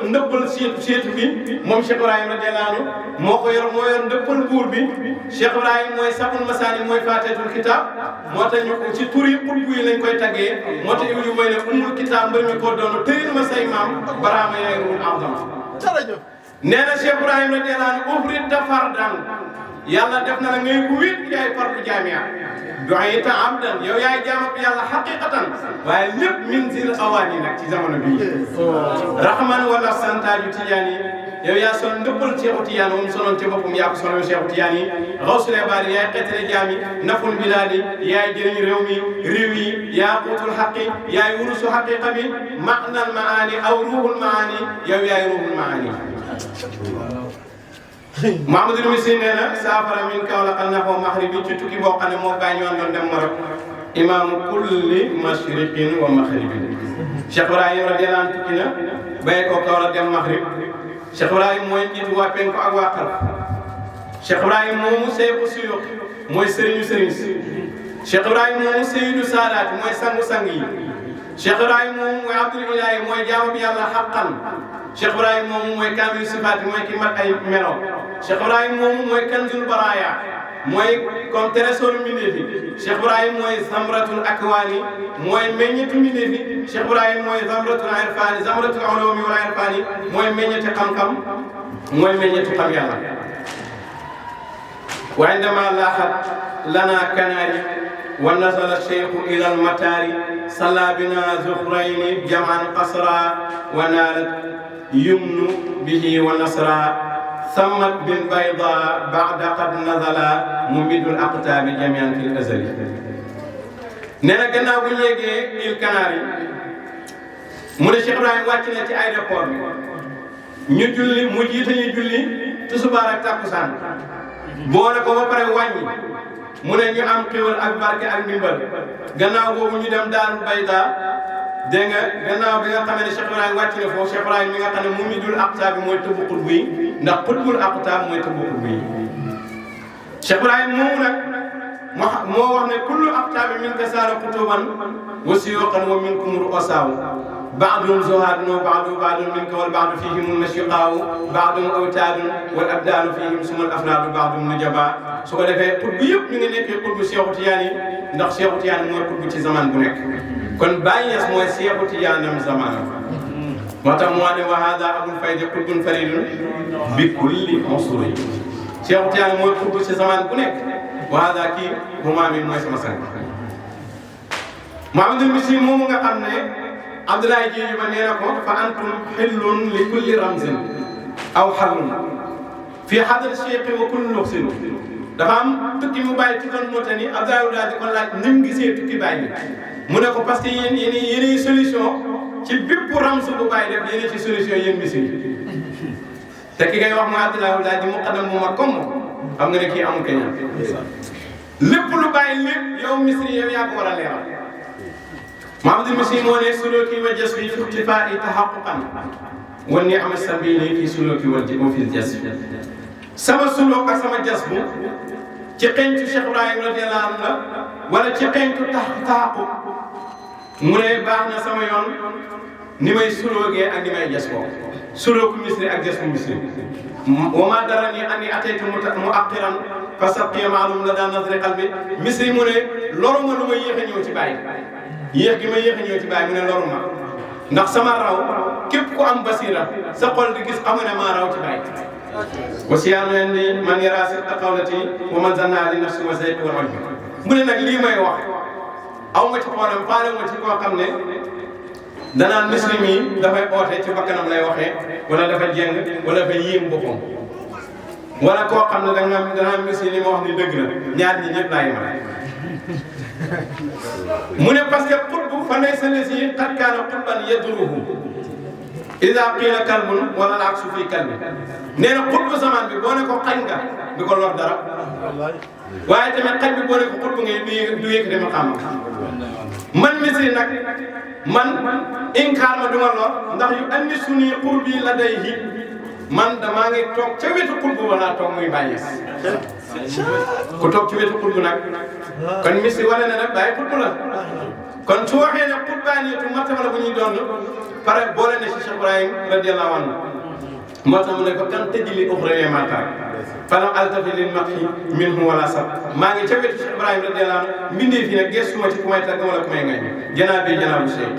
ndëbbal seetu bi moom Cheikh Ibrahim radiyallahu anhu moo yor ndëbbal buur bi Cheikh Ibrahim mooy sabul masaani mooy faateetul kitaab moo tax ñu ci tur yi xutbu yi lañ koy taggee moo tax yu may ne umul kitaab mbër mi ko doon tëyil ma say maam baraama yaay ruul azam nee na Cheikh Ibrahim radiyallahu anhu ufrit fardan yàlla def na la ngay ku wéet yaay fardu jaamia du'ayta abdan yow yaay jaamab yàlla xaqiqatan waaye lépp min zil awaani nag ci jamono bii rahman wala santaaju tijaan yi yow yaa son ndëppal Cheikhu Tijaan moom sonoon ci boppam yaa ko sonal Cheikhu Tijaan yi xawsule baari yaay xeetale jaam yi naful bilaadi yaay jëriñ réew yi yaa quutul xaqi yaay wurusu xaqiqa bi ma'nal maani aw ruuhul maani yow yaay ruuhul maani Mahamadul Misri nee na saafara min Kaolack al naxoo maxribi ci tukki boo xam ne moo gaañ yoon doon dem Maroc imaamu kulli mashriqin wa maxribin Cheikh Ibrahim radiyallahu anhu tukki na bàyyi ko Kaolack dem Maghrib Cheikh Ibrahim mooy njiitu waa penku ak waa xarf Cheikh Ibrahim moomu Seexu Suyuux mooy sëriñu sëriñ si Cheikh Ibrahim moomu Seydu Saadaat mooy sangu-sang yi Cheikh Ibrahim moomu mooy Abdul Ilaahi mooy jaamu bi yàlla xaqan Cheikh Ibrahim moomu mooy kaamilu sifaat mooy ki mat ay melo Cheikh Ibrahim moomu mooy kanzul baraaya mooy comme trésor mbindeef yi Cheikh Ibrahim mooy zamratul akwaani mooy meññetu mbindeef yi Cheikh Ibrahim mooy zamratul irfaani zamratul ulumi wal irfaani mooy meññeti xam-xam mooy meññetu xam yàlla wa indama laaxat lana kanaari wa nasala cheikhu ila almataari salla bina zuhrayni jaman qasra wa naalat yumnu bihi wa nasra sammat bil bayda ba'da qad nazala mumidul aqtaabi jamian fil azali nee na gannaaw bu ñu yeggee Îles Canaries mu ne Cheikh Ibrahim wàcc na ci aéroport bi ñu julli mu jiite ñu julli tusubaar ak takkusaan boole ko ba pare wàññi mu ne ñu am xéwal ak barke ak ndimbal gannaaw boobu ñu dem Daarul Bayda dégg nga gannaaw bi nga xamee ne Cheikh Ibrahim wàcc na foofu Cheikh Ibrahim mi nga xam ne mumidul aqtaabi mooy tëbbu xutbu yi ndax xutbul aqtaab mooy tëbbu xutbu yi Cheikh Ibrahim moomu nag moo wax ne kullu aqtaabi min kasaara kutuban wa siyuqan wa minkum ru'asaaw ba'dun zuhaadun wa ba'dun minka wal ba'du fihim al-mashqaaw ba'dun awtaadun wal abdaalu fihim summa al-afraadu ba'dun nujabaa su ko defee xutbu yëpp ñu ngi nekkee xutbu Cheikhu Tijaan yi ndax Cheikhu Tijaan mooy xutbu ci zaman bu nekk kon Baay Ñas mooy Cheikhu Tijaanam zamanam moo tax mu wax ne wa haadaa abul faydi xutbun fariidun bi kulli usuli Cheikhu Tijaan mooy xutbu ci zaman bu nekk wa haadaa kii humaami mooy sama sang Mahamadul Misri moomu nga xam ne Abdoulaye Dieng ba nee na ko fa antum xillun li kulli ramzin aw xarun fii xadar cheikh wa kulli luxsin dafa am tukki mu bàyyi ci doon Mauritanie Abdoulaye daal di ko laaj ni mu gisee tukki bàyyi mu ne ko parce que yéen solution ci bépp ramz bu bàyyi def yéen ci solution yéen Misri te ki ngay wax mu Abdoulaye daal di muqaddam mu mag comme xam nga ne kii amul keñaan lépp lu bàyyi lépp yow Misri yow yaa ko war a leeral Mahamadul Misri moo ne suluki wa jasbi fi ixtifaa'i tahaqquqan wa ni'ma sabili fi suluki wa fi jasbi sama suluk ak sama jasbu ci xeeñtu Cheikh Ibrahim radiyallahu anhu la wala ci xeeñtu tahaqquq mu ne baax na sama yoon ni may sulugee ak ni may jasboo suluku Misri ak jasbu Misri wa ma darani anni ataytu mu'aqqiran fa sabqiya ma'lum la daan nazri qalbi Misri mu ne loru ma lu ma yéex a ñëw ci bàyyi yéex gi ma yéex a ñëw ci bàyyi mu ne loru ma ndax sama raw képp ku am basira sa xol di gis xam nga ne maa raw ci bàyyi wasiyaanu leen ni man yara sidqa qawlati wa man zanna li nafsi wa zayq wal ujb mu ne nag lii may wax aw ma ci xoolam faale ma ci koo xam ne danaan Misri mi dafay oote ci bakkanam lay waxee wala dafa jeng wala dafa yéem boppam wala koo xam ne danaa Misri li ma wax ni dëgg la ñaar ñi ñëpp laay ma mu ne parce que xutbu fa laysa lazi qad kaana xutban yadruhu ida qiila kalbun wala al-aksu fii kalbi nee na xutbu zaman bi boo ne ko xañ nga du ko lor dara waaye tamit xañ bi boo ne ko xutbu ngay du yëkkati ma xam man Misri nag man inkaar ma du ma lor ndax yu andi suni qurbi ladayhi man damaa ngi toog ca wetu xutbu wala toog muy bàyyi ku toog ci wetu xutbu nag kon Misri wane na nag bàyyi xutbu la kon su waxee ne xutbaaniyatu martaba la bu ñuy doon pare boole na ci Cheikh Ibrahim radiyallahu anhu moo tax mu ne ko kan tëjli uxra mata falam altafi lil maqi minhu wala sab maa ngi ca wetu Cheikh Ibrahim radiyallahu anhu mbindee fi nag gëstu ma ci ku may tàgg wala ku may ngañ janaa bi janaa bu Cheikh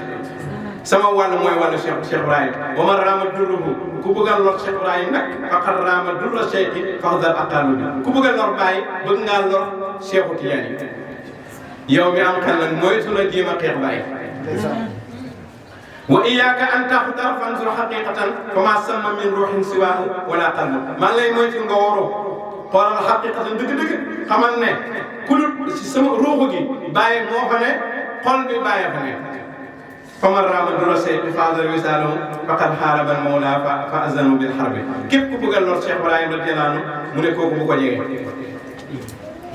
sama wàll mooy wàllu Cheikh Ibrahim wa man raama durruhu ku bëgg a lor Cheikh Ibrahim nag faqad raama durra cheikhi faxdar aqaalu bi ku bëgg a lor Baye bëgg ngaa lor Cheikhu Tidiane yow mi am xel nag moytu la jéem a xeex Baye wa iyyaka an taxuta fanzur xaqiqatan fa ma samma min ruuxin siwaahu wala qalb maa ngi lay moytu nga waroo xoolal xaqiqatan dëgg-dëgg xamal ne ku dul si sama ruuxu gi Baye moo fa ne xol bi Baye fa ne faman raama dura seyfi faadar wisaalum faqad xaaraba al mawla fa azanu bil xarbi képp ku bëgg a lor Cheikh Ibrahim radiyallaahu anhu mu ne kooku bu ko jege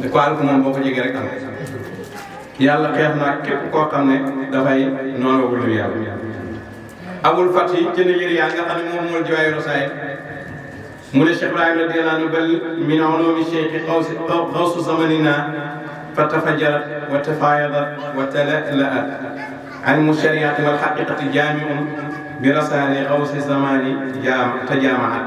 ne ko àll ko moom boo ko jege rek am yàlla xeex na képp koo xam ne dafay noonu wulu yàlla abul fati jënd yëri yaa nga xam ne moom mool jiwaayu rasaay mu ne Cheikh Ibrahim radiyallaahu anhu bal min ulumi cheikhi xawsu zamanina fa tafajjarat wa tafaayadat wa tala'la'at علم الشريعة والحقيقة جامع برسائل غوث الزمان تجامعت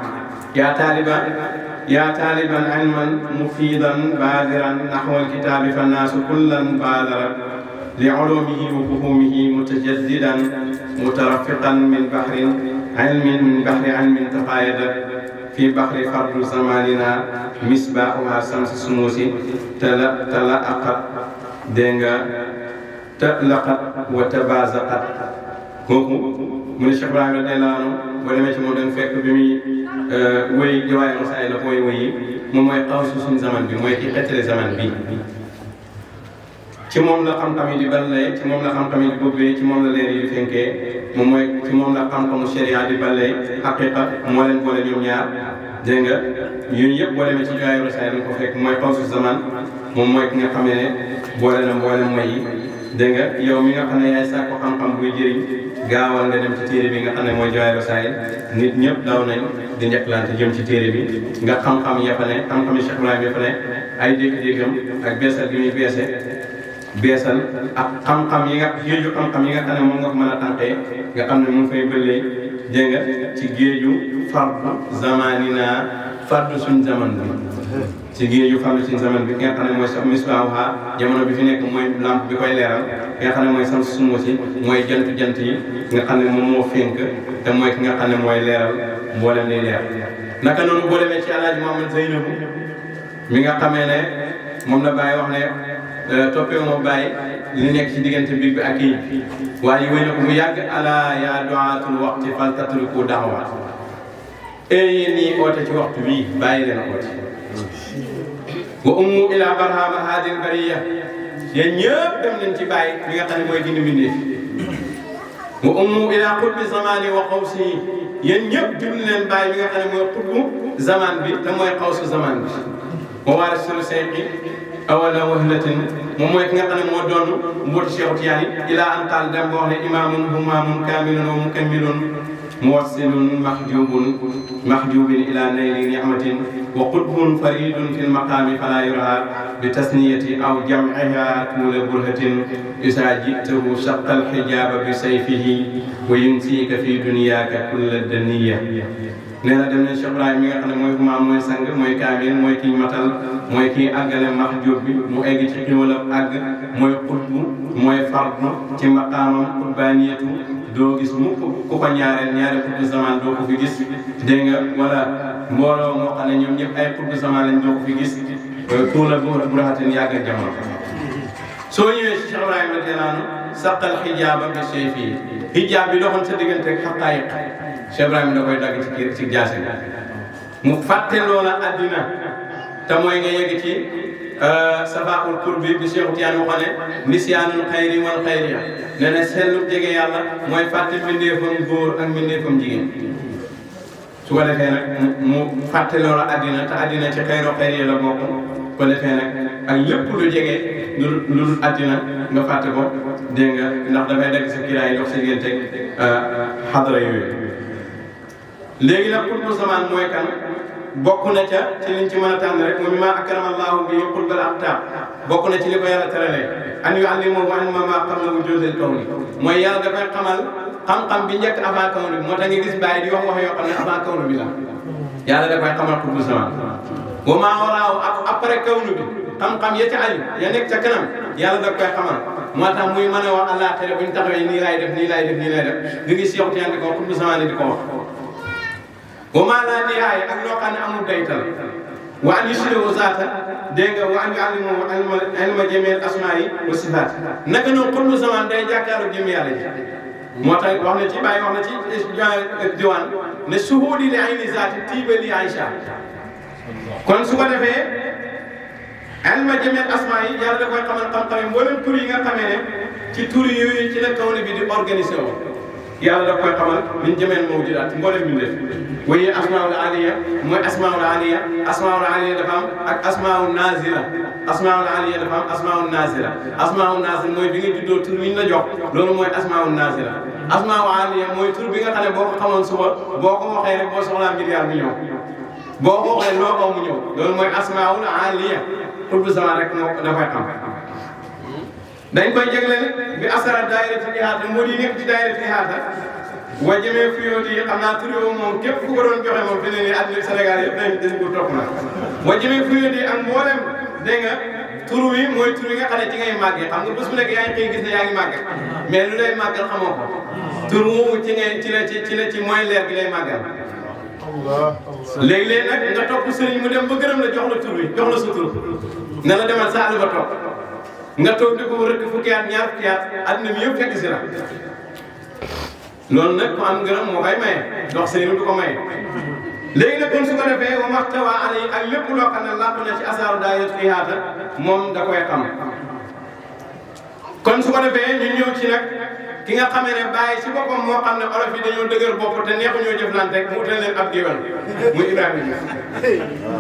يا طالبا علما مفيدا بادرا نحو الكتاب فالناس كلا بادرا لعلومه وفهومه متجددا مترفقا من بحر علم تقايد في بحر فرد زماننا مصباحها شمس الشموس تلأقت دنجا تلقت وتبازقت kooku mu ne Cheikh Ibrahima radiyallaahu anhu boo demee ci moom da nga fekk bi muy wéy jiwaay masaay la koy wéyi moom mooy xawsu suñu zaman bi mooy ki xettale zaman bi ci moom la xam-xam yi di ballee ci moom la xam-xam yi di bëggee ci moom la leer yi di fenkee moom mooy ci moom la xam-xamu sharia di ballee xaqiqa moo leen boole ñoom ñaar dégg nga yooyu yëpp boo demee ci jiwaay masaay da nga ko fekk mooy xawsu zaman moom mooy ki nga xamee ne boole na mboolem mooy yi dégg nga yow mi nga xam ne yaay sàkku xam-xam buy jëriñ gaawal nga dem ci téere bi nga xam ne mooy Jawaahir Rasaa'il nit ñëpp daw nañ di njëkkalante jëm ci téere bi nga xam-xam ya fa ne xam-xam yi Cheikh Ibrahima ya fa ne ay dégg-déggam ak beesal gi muy beesal ak xam-xam yi nga géeju xam-xam yi nga xam ne moom nga ko mën a tànkee nga xam ne mu ngi fay bëllee dégg nga ci géeju fardu zamanina fardu suñ zaman bi ci géeju fardu suñ zaman bi ki nga xam ne mooy misbaaha jamono bi fi nekk mooy lampe bi koy leeral ki nga xam ne mooy samsu sumusi mooy jant yi nga xam ne moom moo fénk te mooy ki nga xam ne mooy leeral mboolem liy leer naka noonu boo demee ci Alaaji Muhammad Zeynabu mi nga xamee ne moom la Baye wax ne toppee moo Baye li nekk ci diggante biir bi ak kii waaye wéy na ko mu yàgg ala yaa du'aatul waqti fal tatruku da'waat yéen ñii oote ci waxtu bii bàyyi leen oote wa ummu ila barhama hadil bariya yéen ñëpp dem leen ci Baye mi nga xam ne mooy dindi mbindeef wa ummu ila qutbi zamani wa qawsi yéen ñëpp jublu leen Baye mi nga xam ne mooy qutbu zaman bi te mooy qawsu zaman bi wa waarisul sayqi awala wahlatin moom mooy ki nga xam ne moo doon mbootu Cheikh Tidiane ila an qaal dem ba wax ne imaamun humaamun kaamilun wa mukammilun muwassilun mahjubin ila nayli ni'matin wa qutbun faridun fi lmaqami fala yura bi tasniyati aw jam'iha tuula burhatin isa jitahu shaqqa alhijaba bi sayfihi wa yunsika fi dunyaka kulla daniya nee na dem nañ Cheikh Ibrahima mi nga xam ne mooy humaam mooy sang mooy kaamil mooy kii matal mooy kii àggale mahjub bi mu egg ci xiwalam àgg mooy qutbu mooy fardu ci maqaamam qutbaniyatu doo gis mukk ku ko ñaari qutbu zaman doo ko fi gis dégg nga wala mbooloo moo xam ne ñoom ñëpp ay qutbu zaman lañ doo ko fi gis tuula burahatin yàgg jamono soo ñëwee ci Cheikh Ibrahima radiyallaahu anhu saqal xijaaba bi sayfi xijaab bi doxoon sa diggante ak xaqaayiq Cheikh Ibrahima da koy dagg ci jaase mu fàtte loola àddina te mooy nga yegg ci safaul qurbi bi Cheikh Tidiane waxoon ne nisyaanul xayri wal xayriya nee na sellu jege yàlla mooy fàtte mbindeefam góor ak mbindeefam jigéen su ko defee nag mu fàtte loola àddina te àddina ci xayro xayriya la bokk ko defee nag ak lépp lu jege lu dul àddina nga fàtte ko dégg nga ndax dafay dagg sa kiraay dox sa diggante xadara yooyu léegi nag qutbu zaman mooy kan bokk na ca ci liñ ci mën a tànn rek moom ma akrama Allahu bi qutbal aqtaab bokk na ci li ko yàlla teralee an yu'allimahu ilma ma qabla wujudil kawni mooy yàlla dafay xamal xam-xam bi njëkk avant kawni bi moo tax nga gis Baye di wax yoo xam ne avant kawni bi la yàlla da koy xamal xutbu zaman wa maa waraaw ak après kawnu bi xam-xam ya ca aju ya nekk ca kanam yàlla da koy xamal moo tax muy mën a wax àllaaxira bu ñu taxawee nii laay def nii laay def nii laay def nga gis Cheikh Tidiane di ko wax xutbu zaman di ko wax wa maa laa nihaaya ak loo xam ne amul daytal wa an yuslihu zaata dégg nga wa an yuallimu ilma jamil asmaa yi wa sifaat naka noonu xutbu zaman day jàkkaarloo jëm yàlla ji moo tax wax na ci bàyyi wax na ci diwaan ne suhuudi li ayni zaati tiiba li Aïcha kon su ko defee ilma jamil asmaa yi yàlla da koy xamal xam-xam yi mboolem tur yi nga xamee ne ci tur yooyu ci la kaw bi di organisé woo yàlla da koy xamal min jamil mawjudaat mboolem bi def waaye asmaul aliya mooy asmaul aliya asmaul aliya dafa am ak asmaul nazila asmaul aliya dafa am asmaul nazila asmaul nazila mooy bi nga juddoo tur bi ñu la jox loolu mooy asmaul nazila asmaul aliya mooy tur bi nga xam ne boo ko xamoon suba boo ko waxee rek boo soxlaa milliard mu ñëw boo ko waxee loo ko mu ñëw loolu mooy asmaul aliya xutbu zaman rek moo da koy xam dañ koy jégle bi asara daayiratul ihaata moo di nekk ci daayiratul ihaata wa jëmee fuyóot yi xam naa tur yooyu moom képp ku ko doon joxe moom fi ne nii àddina Sénégal yëpp dañ ko topp na wa jëmee fuyóot yi ak mboolem dégg nga tur wi mooy tur yi nga xam ne ci ngay màggee xam nga bés bu nekk yaa ngi xëy gis ne yaa ngi màgge mais lu lay màggal xamoo ko tur woowu ci ngay ci mooy leer gi lay màggal léegi-léegi nag nga topp sëriñ mu dem ba gërëm la jox la tur wi jox la sa tur ne la demal sa àll ba toog nga toog di ko rëkk fukki at ñaar fukki at àddina bi yëpp fekk si la loolu nag ku am ngërëm moo koy maye dox sëriñ du ko maye léegi nag kon su ko defee wa maxtawa alay ak lépp loo xam ne làpp na ci asaaru daayiratul ihaata moom da koy xam kon su ko defee ñu ñëw ci nag ki nga xamee ne bàyyi si boppam moo xam ne olof yi dañoo dëgër bopp te neexu ñoo jëflante rek mu utal leen ab géwél muy Ibrahima Diouf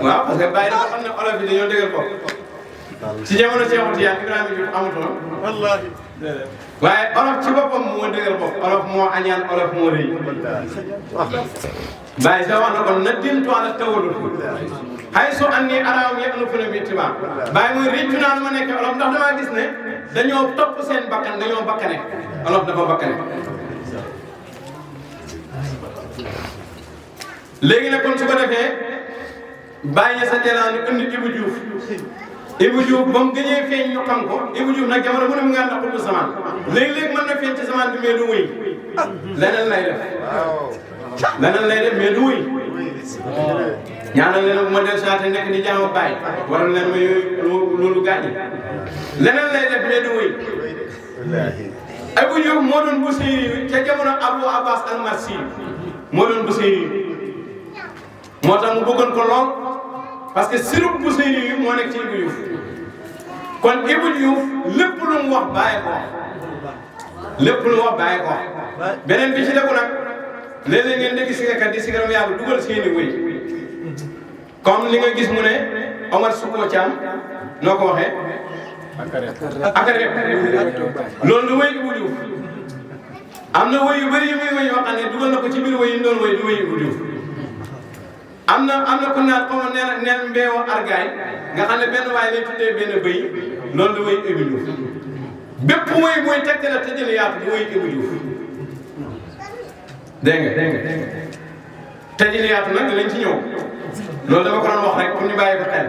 waaw parce que bàyyi dafa xam ne olof yi dañoo dëgër bopp ci jamono Cheikh Tidiane Ibrahima Diouf amutoon wallaahi waaye olof ci boppam moo dëgër bopp olof moo añaan olof moo rëy bàyyi sa wax na kon na dimtu ala tawalul hay so anni araam yëpp na fu ne bi tiba bàyyi mooy réccu naa lu ma nekk olof ndax damaa gis ne dañoo topp seen bakkan dañoo bakkane olof dafa bakkane léegi nag kon su ko defee bàyyi na sa jalaanu indi Ibou Diouf ba mu gëjee feeñ ñu xam ko Ibou Diouf nag jamono mu ne mu ngi ànd ak xutbu zaman léegi-léegi mën na feeñ ci zaman bi mais du wëy leneen lay def leneen lay def mais du wëy ñaanal leen bu ma del saate nekk di jaamu bàyyi waral leen ma yooyu loolu gaañi leneen lay def mais du wëy Ibou Diouf moo doon Busiri ca jamono Abou Abbas al-Marsi moo doon Busiri moo tax mu bëggoon ko lool parce que sirub Busiri yi moo nekk ci Ibou Diouf kon Ibou Diouf lépp lu mu wax bàyyi ko lépp lu mu wax bàyyi ko beneen bi ci dëkku nag léeg-léeg ngeen dégg sigakat di sigaram yàlla dugal seeni wëy comme li nga gis mu ne Omar Suko Thiam noo ko waxee akare loolu lu wëy Ibou Diouf am na wëy yu bëri yu muy wëy yoo xam ne dugal na ko ci biir wëy yi doon wëy du wëy Ibou Diouf am na ku naan xaw ma neen mbeewo argaay nga xam ne benn waaye lay tuddee benn bëy loolu la wëy Ibou Diouf bépp wëy mooy tegte la te jël yaatu di wëy Ibou Diouf dégg nga te jël yaatu nag dinañ ci ñëw loolu dama ko doon wax rek pour ñu bàyyi ko xel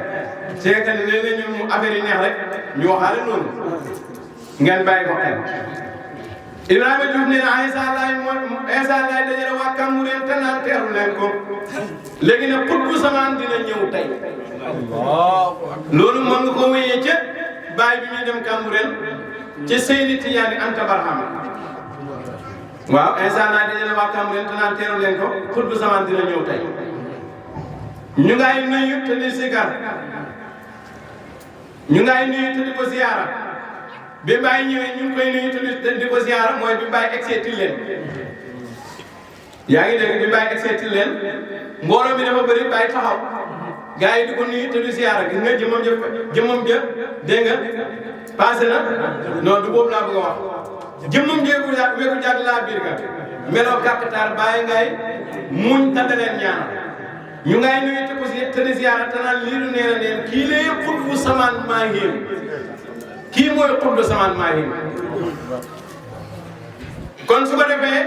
c'est que léeg-léeg ñu affaire yi neex rek ñu waxaale loolu ngeen bàyyi ko xel Ibrahima Diouf nee na Insa laay dajale waa Cambérène te naan teeru leen ko léegi nag xutbu zaman dina ñëw tey loolu mën nga ko wéyee ca baay bi muy dem Cambérène ca Seydi Tidiane Anta Barhama waaw Insa laay dajale waa Cambérène te naan teeru leen ko xutbu zaman dina ñëw tey ñu ngay nuyu te di sikar ñu ngay nuyu te di ko ziyaara bi Baye ñëwee ñu ngi koy nuyu te di ko ziyaara mooy bi Baye egsee Tilleen yaa ngi dégg bi Baye egsee Tilleen mbooloo mi dafa bëri Baye taxaw gars yi di ko nuyu te di ziyaara gis nga jëmmam ja dégg nga passé na non du boobu laa bëgg a wax jëmmam jéegu wéeku jàdd laa biir ga meloo kàkkatar Baye ngay muñ tàndaleen ñaanal ñu ngay nuyu te di ziyaara te naan lii du nee na neen kii lay xutbu zaman maa ngi kii mooy xutbu zaman maa ngi kon su ko defee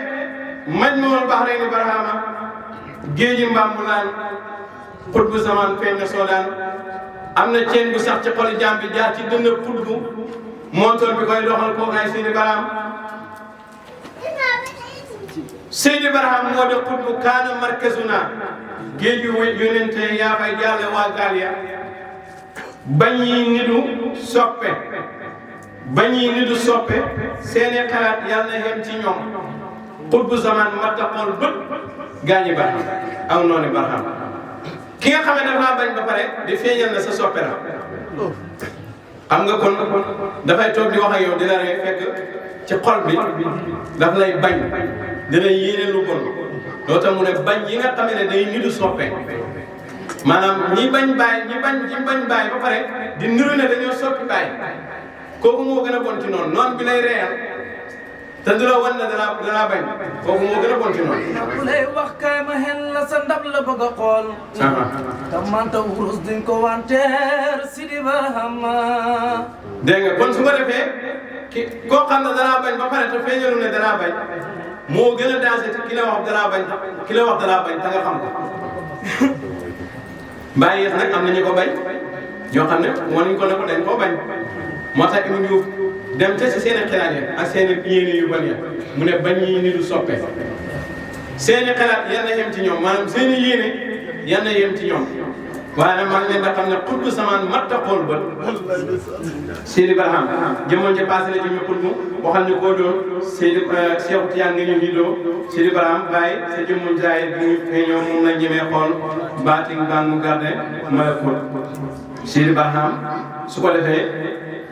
Majmuul Bahrayni Barhama géeji Mbambulaan xutbu zaman feeñ na soodaan am na ceen bu sax ci xoli jaam bi jaar ci dënn xutbu montoor bi koy doxal kooku ay Seydi Barham Seydi Barham moo di xutbu kaana markazuna géej yu yónente yaa fay jàlle waa gaal ya bañ yi nidu soppe bañ yi nidu soppe seeni xalaat yàlla na xem ci ñoom xutbu zaman matta xool bët gaañi Barham aw noonu Barham ki nga xam ne daf laa bañ ba pare di feeñal na sa soppe la xam nga kon dafay toog di wax ak yow di la ree fekk ci xol bi daf lay bañ dina yéene lu bon loo tax mu ne bañ yi nga xam ne day nidu soppe maanaam ñi bañ bàyyi ba pare di niru ne dañoo soppi bàyyi kooku moo gën a bon ci noonu noonu bi lay reyal te du la wan ne danaa bañ kooku moo gën a bon ci noonu. bu lay wax kaay ma xel la sa ndab la bëgg a xool. te manta wurus duñ ko wanteer Sidi Barhama. dégg nga kon su ko defee koo xam ne danaa bañ ba pare te feeñalu ne danaa bañ moo gën a dansé ci ki la wax danaa bañ te nga xam ko. bàyyi yéex nag am na ñu ko bañ ñoo xam ne wanuñ ko ne ko dañ koo bañ moo tax Ibou Diouf dem te si seen i xalaat yi ak seen i yéene yu ban ya mu ne bañ ñi ni du soppe seen i xalaat yan na yem ci ñoom maanaam seen i yéene yan na yem ci ñoom waaye nag maa ngi leen di xam ne xutbu samaan mat a xool bët Seydi Barham jëmoon ca passé na ci ñu xutbu waxal ñu koo doon Seydi Cheikh Tidiane nga ñu ngi doo Seydi Barham bàyyi sa jëmmuñ jaay bi ñu feeñoo moom la ñemee xool baating baan mu garde malakut Seydi Barham su ko defee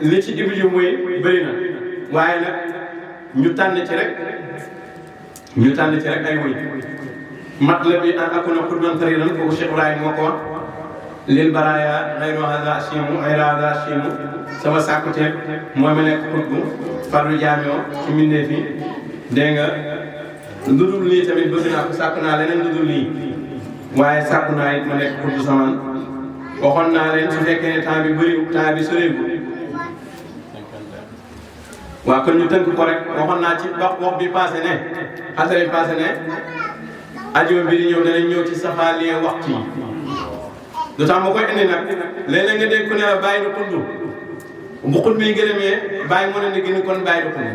li ci dibi yu muy bëri na waaye nag ñu tànn ci rek ay wuy mat la bi an akuna xutban faridan kooku Cheikh Ibrahima moo ko wax lil baraya xayru hada chimu xayru hada chimu sama sàkkuteeg mooy ma nekk xutbu farlu jaamoo ci mbindeef yi dégg nga lu dul lii tamit bëgg naa ko sàkku naa leneen lu dul lii waaye sàkku naa it ma nekk xutbu samaan waxoon naa leen su fekkee ne temps bi bëriwul temps bi soreegul waaw kon ñu tënk ko rek waxoon naa ci wax bi passé ne xasare bi passé ne ajuma bi di ñëw danañ ñëw ci safaaliye waxtu yi lu tax ma koy indi nag léeg-léeg nga dégg ku ne la bàyyi du xutbu bu xutbu yi gërëmee bàyyi mu ne ni gën kon bàyyi du xutbu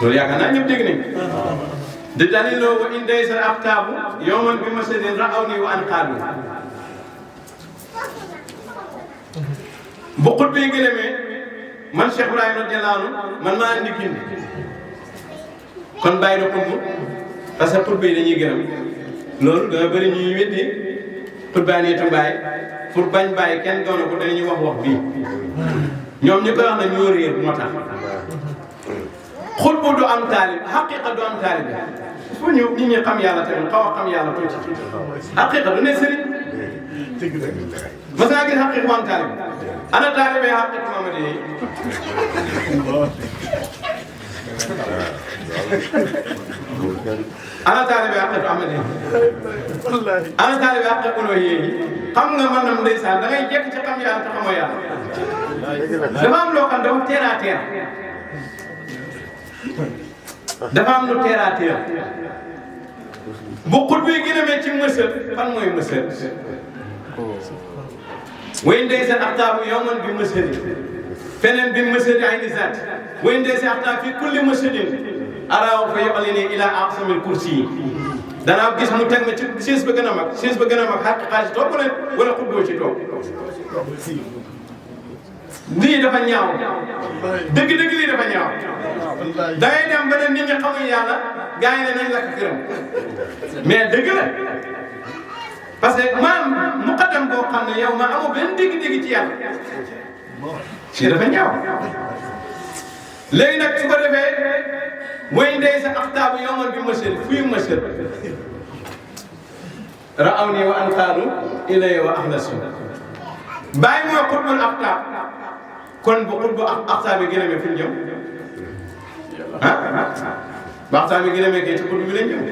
loolu yaakaar naa ñëpp dégg nañ di daliloo wa in day sa aftaabu yowman bi masadin ra'aw ni wa an qaadu bu xutbu yi gërëmee man Cheikh Ibrahima radiyallahu anhu man maa indi gindi kon bàyyi na xutbu parce que xutbu yi dañuy gërëm loolu dana bëri ñuy weddi xutbaaneetu bàyyi pour bañ bàyyi kenn doona ko dañuy wax bii ñoom ñu koy wax ne ñoo réer moo tax xutbu du am taalib xaqiqa du am taalib fu ñu nit ñi xam yàlla tamit xaw a xam yàlla tuuti xaqiqa du ne sëriñ mas naa gis xaqiqa bu am taalib ana taalibe xaqiqa Mamadi yi ana taalibe xaqiqa Mamadi yi ana taalibe xaqiqa ulo yi xam nga man nam ndeysaan da ngay jekk ci xam yàlla te xamoo yàlla dafa am loo xam dafa teer a teer dafa am lu teer a teer bu xutbu yi gën a mel ci mësël fan mooy mësël way ndey seen axtaabu yowman bi mësëli feneen bi mësëli ay nisaat way ndey seen axtaab fi kulli mësëlin araaw fa yoxali ne ila aqsamil kursi yi danaa gis mu teg ma ci siis ba gën a mag siis ba gën a mag xàq xaalis toog leen wala xutboo ci toog lii dafa ñaaw dëgg-dëgg lii dafa ñaaw da ngay dem ba ne nit ñi xamuñ yàlla gars yi ne nañ lakk këram mais dëgg la parce que maam muqaddam boo xam ne yow ma amoo benn dégg-dégg ci yàlla si dafa ñaaw léegi nag su ko defee mooy ndey sa axtaabu yowman bi mësël fuy mësël ra'aw nii wa anqaadu ilay wa axlasu bàyyi mooy xutbul axtaab kon bu xutbu axtaab bi gën a mee fi ñu jëm ba axtaab bi gën a mee kay ci xutbu bi lañ jëm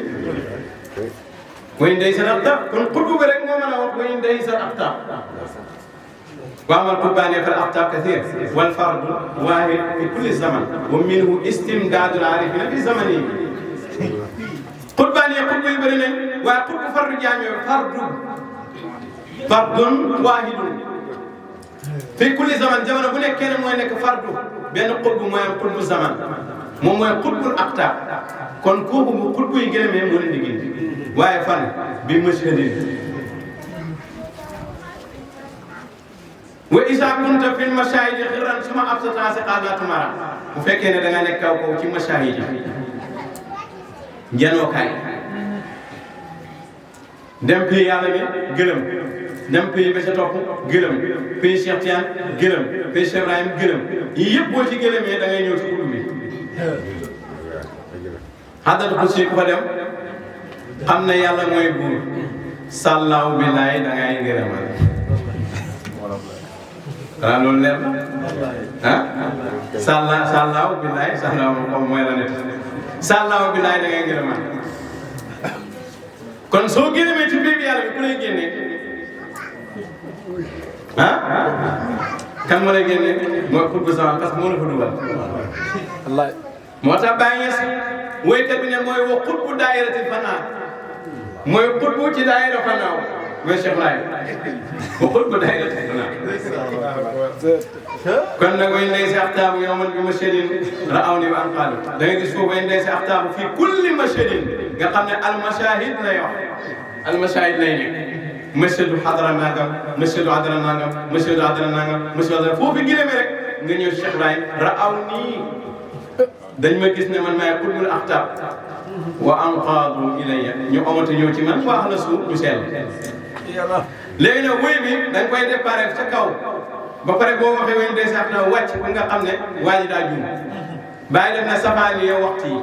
way ndey seen axtaab kon xutbu bi rek moo mën a wax way ndey seen axtaab wa amal qurbaani fal axtaab kasiir wal fardu waahid fi kulli zaman wa minhu istimdaadul aarifina fi zamani xutbaani xutbu yu bëri nañ waaye xutbu fardu jaami fardu fardun waahidun fi kulli zaman jamono bu nekk kenn mooy nekk fardu benn xutbu mooy am xutbu zaman moom mooy xutbul aqtaab kon kooku bu xutbu yi gëlëmee moo leen di gindi waaye fan bi mashhadin wa isa kunta fil mashahidi xirran suma absata siqaatu mara bu fekkee ne da nga nekk kaw kaw ci mashahid yi janookaay dem pays yàlla bi gëlëm dem pays ba ca topp gëlëm pays Cheikh Tidiane gëlëm pays Cheikh Ibrahim gëlëm yii yëpp boo ci gëlëmee da ngay ñëw ci xutbu bi xaddatu ko si ku fa dem xam ne yàlla mooy buur sàllaaw billaay da ngay gërëmal waaw loolu leer na ah sàllaaw billaay sàllaaw moom mooy la nit sàllaaw billaay da ngay gërëmal kon soo gërëmee ci biir yàlla bi ku lay génnee ah kan moo lay génnee mooy xutbu zaman parce que moo la fa dugal moo tax Baye Niass woykat bi ne mooy wa xutbu daayiratil fanaa mooy xutbu ci daayira fanaaw mooy Cheikh Laye wa xutbu daayiratil fanaa kon nag way ndey si axtaabu yawman bi mashhadin ra'awni wa anqaalu da nga gis foofu way ndey si axtaabu fii kulli mashhadin nga xam ne almashahid lay wax almashahid lay nekk mashhadu xadara nangam mashhadu xadara nangam mashhadu xadara nangam mashhadu xadara foofu gëlëmee rek nga ñëw Cheikh Laye ra'awni dañ ma gis ne man maay xutbul axtaab wa anqaadu ilayya ñu amante ñëw ci man wax la suuf ñu sell léegi nag wéy bi dañ koy déparé ca kaw ba pare boo waxee wéy ndey sax na wàcc ba nga xam ne waa ji daa juum bàyyi def na safaa li waxtu yi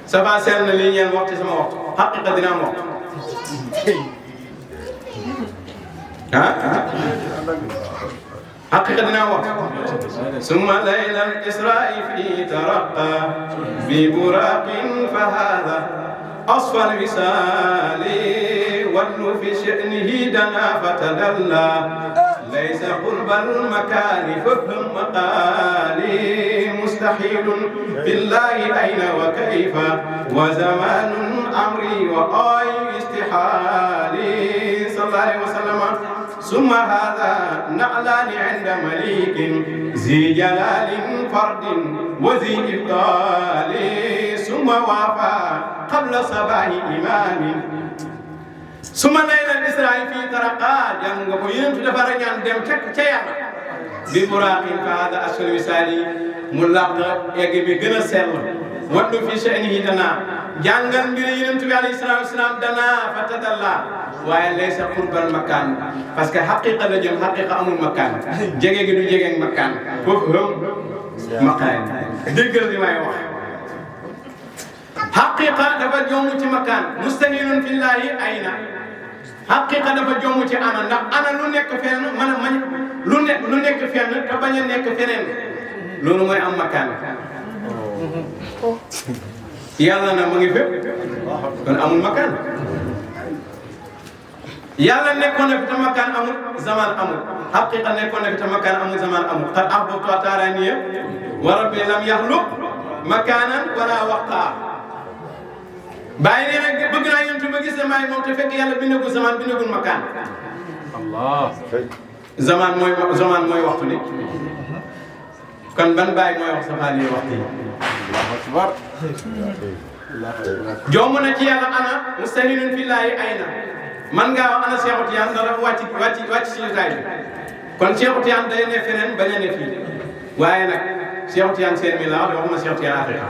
safaa sell na lii ñeen waxtu sama waxtu xaqiqa dina am waxtu حقيقة دنا وقت ثم ليل الإسراء في ترقى ببراق فهذا أصفى الوصال ودن في شأنه دنا فتدلى ليس قرب المكان فهم مقالي مستحيل بالله أين وكيف وزمان أمري وآي استحالي صلى الله عليه وسلم ثم هذا نعلان عند مليك ذي جلال فرد وذي إفضال ثم وافى قبل صباح إمام ثم ليل الإسراء في ترقات ينقف ينتو دفرنيان دم تيانا ببراق فهذا أسفل وسالي ملاق يجب جنا سل ودو في شأنه دنا جانغان بير ينتو عليه الصلاة والسلام دنا فتدلى waaye laysa qurbal makaan parce que xaqiqa la jëm xaqiqa amul makaan jege gi du jege makaan foofu hëm makaan déggal li may wax xaqiqa dafa jommu ci makaan mustahilun fillahi ayna xaqiqa dafa jommu ci ana ndax ana lu nekk fenn lu nekk fenn te bañ a nekk feneen loolu mooy am makaan yàlla na mu ngi fépp kon amul makaan yàlla nekkoon na fi te makaan amul zaman amul xaqiqa nekkoon na fi te makaan amul zaman amul qad ahbabtu ataraniya wa rabbi lam yaxluq makaanan wala waqtaa bàyyi nee nag bëgg naa yontu ba gis ne maay moom te fekk yàlla bindagul zaman bindagul makaan Allah zaman mooy waxtu ni kon ban bàyyi mooy wax safaani waxtu yi Allahu akbar jomb na ci yàlla ana mustahilun fillahi ayna man ngaa wax ana Cheikh Tidiane ndax dafa wàcc ci jotaay bi kon Cheikh Tidiane day ne feneen bañ a ne fii waaye nag Cheikh Tidiane seen mi la wax waxuma Cheikh Tidiane xaqiqa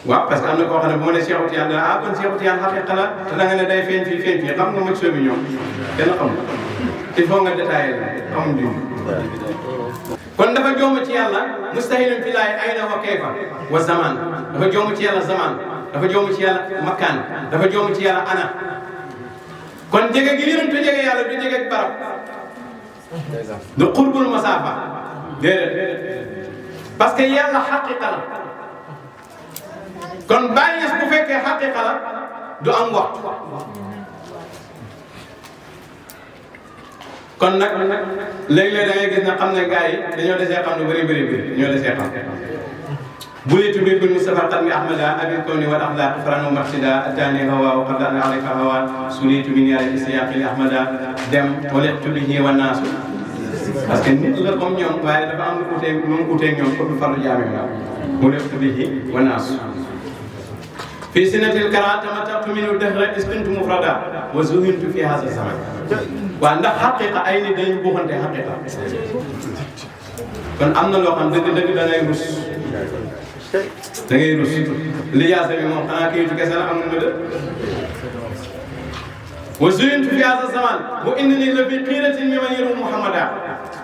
waaw parce que am na koo xam ne bu ma ne Cheikh Tidiane dana ah kon Cheikh Tidiane xaqiqa la te da nga ne day feeñ fii xam nga maj soo bi ñoom kenn xamul il faut nga détaillé la xamul di kon dafa jomb ci yàlla mustahilun fillahi ayna wa kayfa wa zaman dafa jomb ci yàlla zaman dafa jomb ci yàlla makkaan dafa jomb ci yàlla ana kon jege gi yonent jege yàlla du jege barab du qurbul masaafa déedéet parce que yàlla xaqiqa la kon bàyyi bu fekkee xaqiqa la du am waxtu kon nag léeg-léeg da ngay gis ne xam ne gars yi dañoo desee xam lu bëri dañoo desee xam بليت بالمصطفى قدم احمد ابي الكون والاخلاق فران ومرشدا اتاني هوا وقد انا عليك هوا سليت من يا الاسياق الاحمد دم ولقت به والناس parce que nit la comme ñoom waaye dafa am lu utee lu mu utee ñoom pour farlu jaame la ولقت به والناس في سنة الكرات تمتعت من الدهر إذ كنت مفردا وزهنت في هذا الزمن وعند حقيقة أين دين بوخنت حقيقة kon am na loo xam dëgg-dëgg da ngay rus da ngay rus li yaasa bi moom xanaa kayitu kese la amul nga dë wa zuyintu fi hada zaman wa innani la fi xiiratin mi man yëru muhammada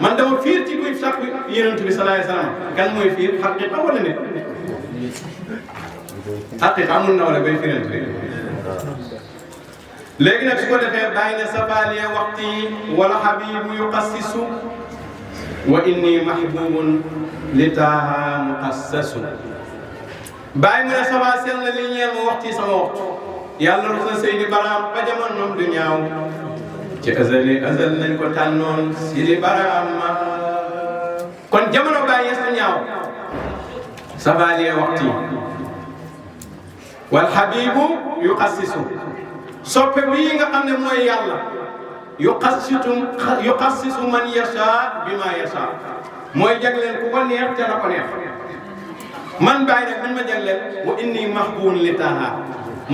man dama fiir ci kuy sàkku yonent bi sallallahu alayhi wasallam kan mooy fiir xaqiqa wala nit xaqiqa amul na wala bay firante léegi nag su ko defee bàyyi ne sabaliya waxti wala habibu yuqassisu wa inni mahbubun li taaha muqassasu bàyyi mu ne sama sell na li ñeel ma waxtu sama waxtu yàlla rus na Seydi Baraam ba jamonoom du ñaaw ci azali azal nañ ko tànnoon Seydi Baraam kon jamono bàyyi yes du ñaaw sabaliya waxti wal habibu yuqassisu soppe bii nga xam ne mooy yàlla yuqassisu man yasha bima yasha mooy jagleel ku ko neex te la ko neex man bàyyi nag man ma jagleel wa inni mahbubun li taaha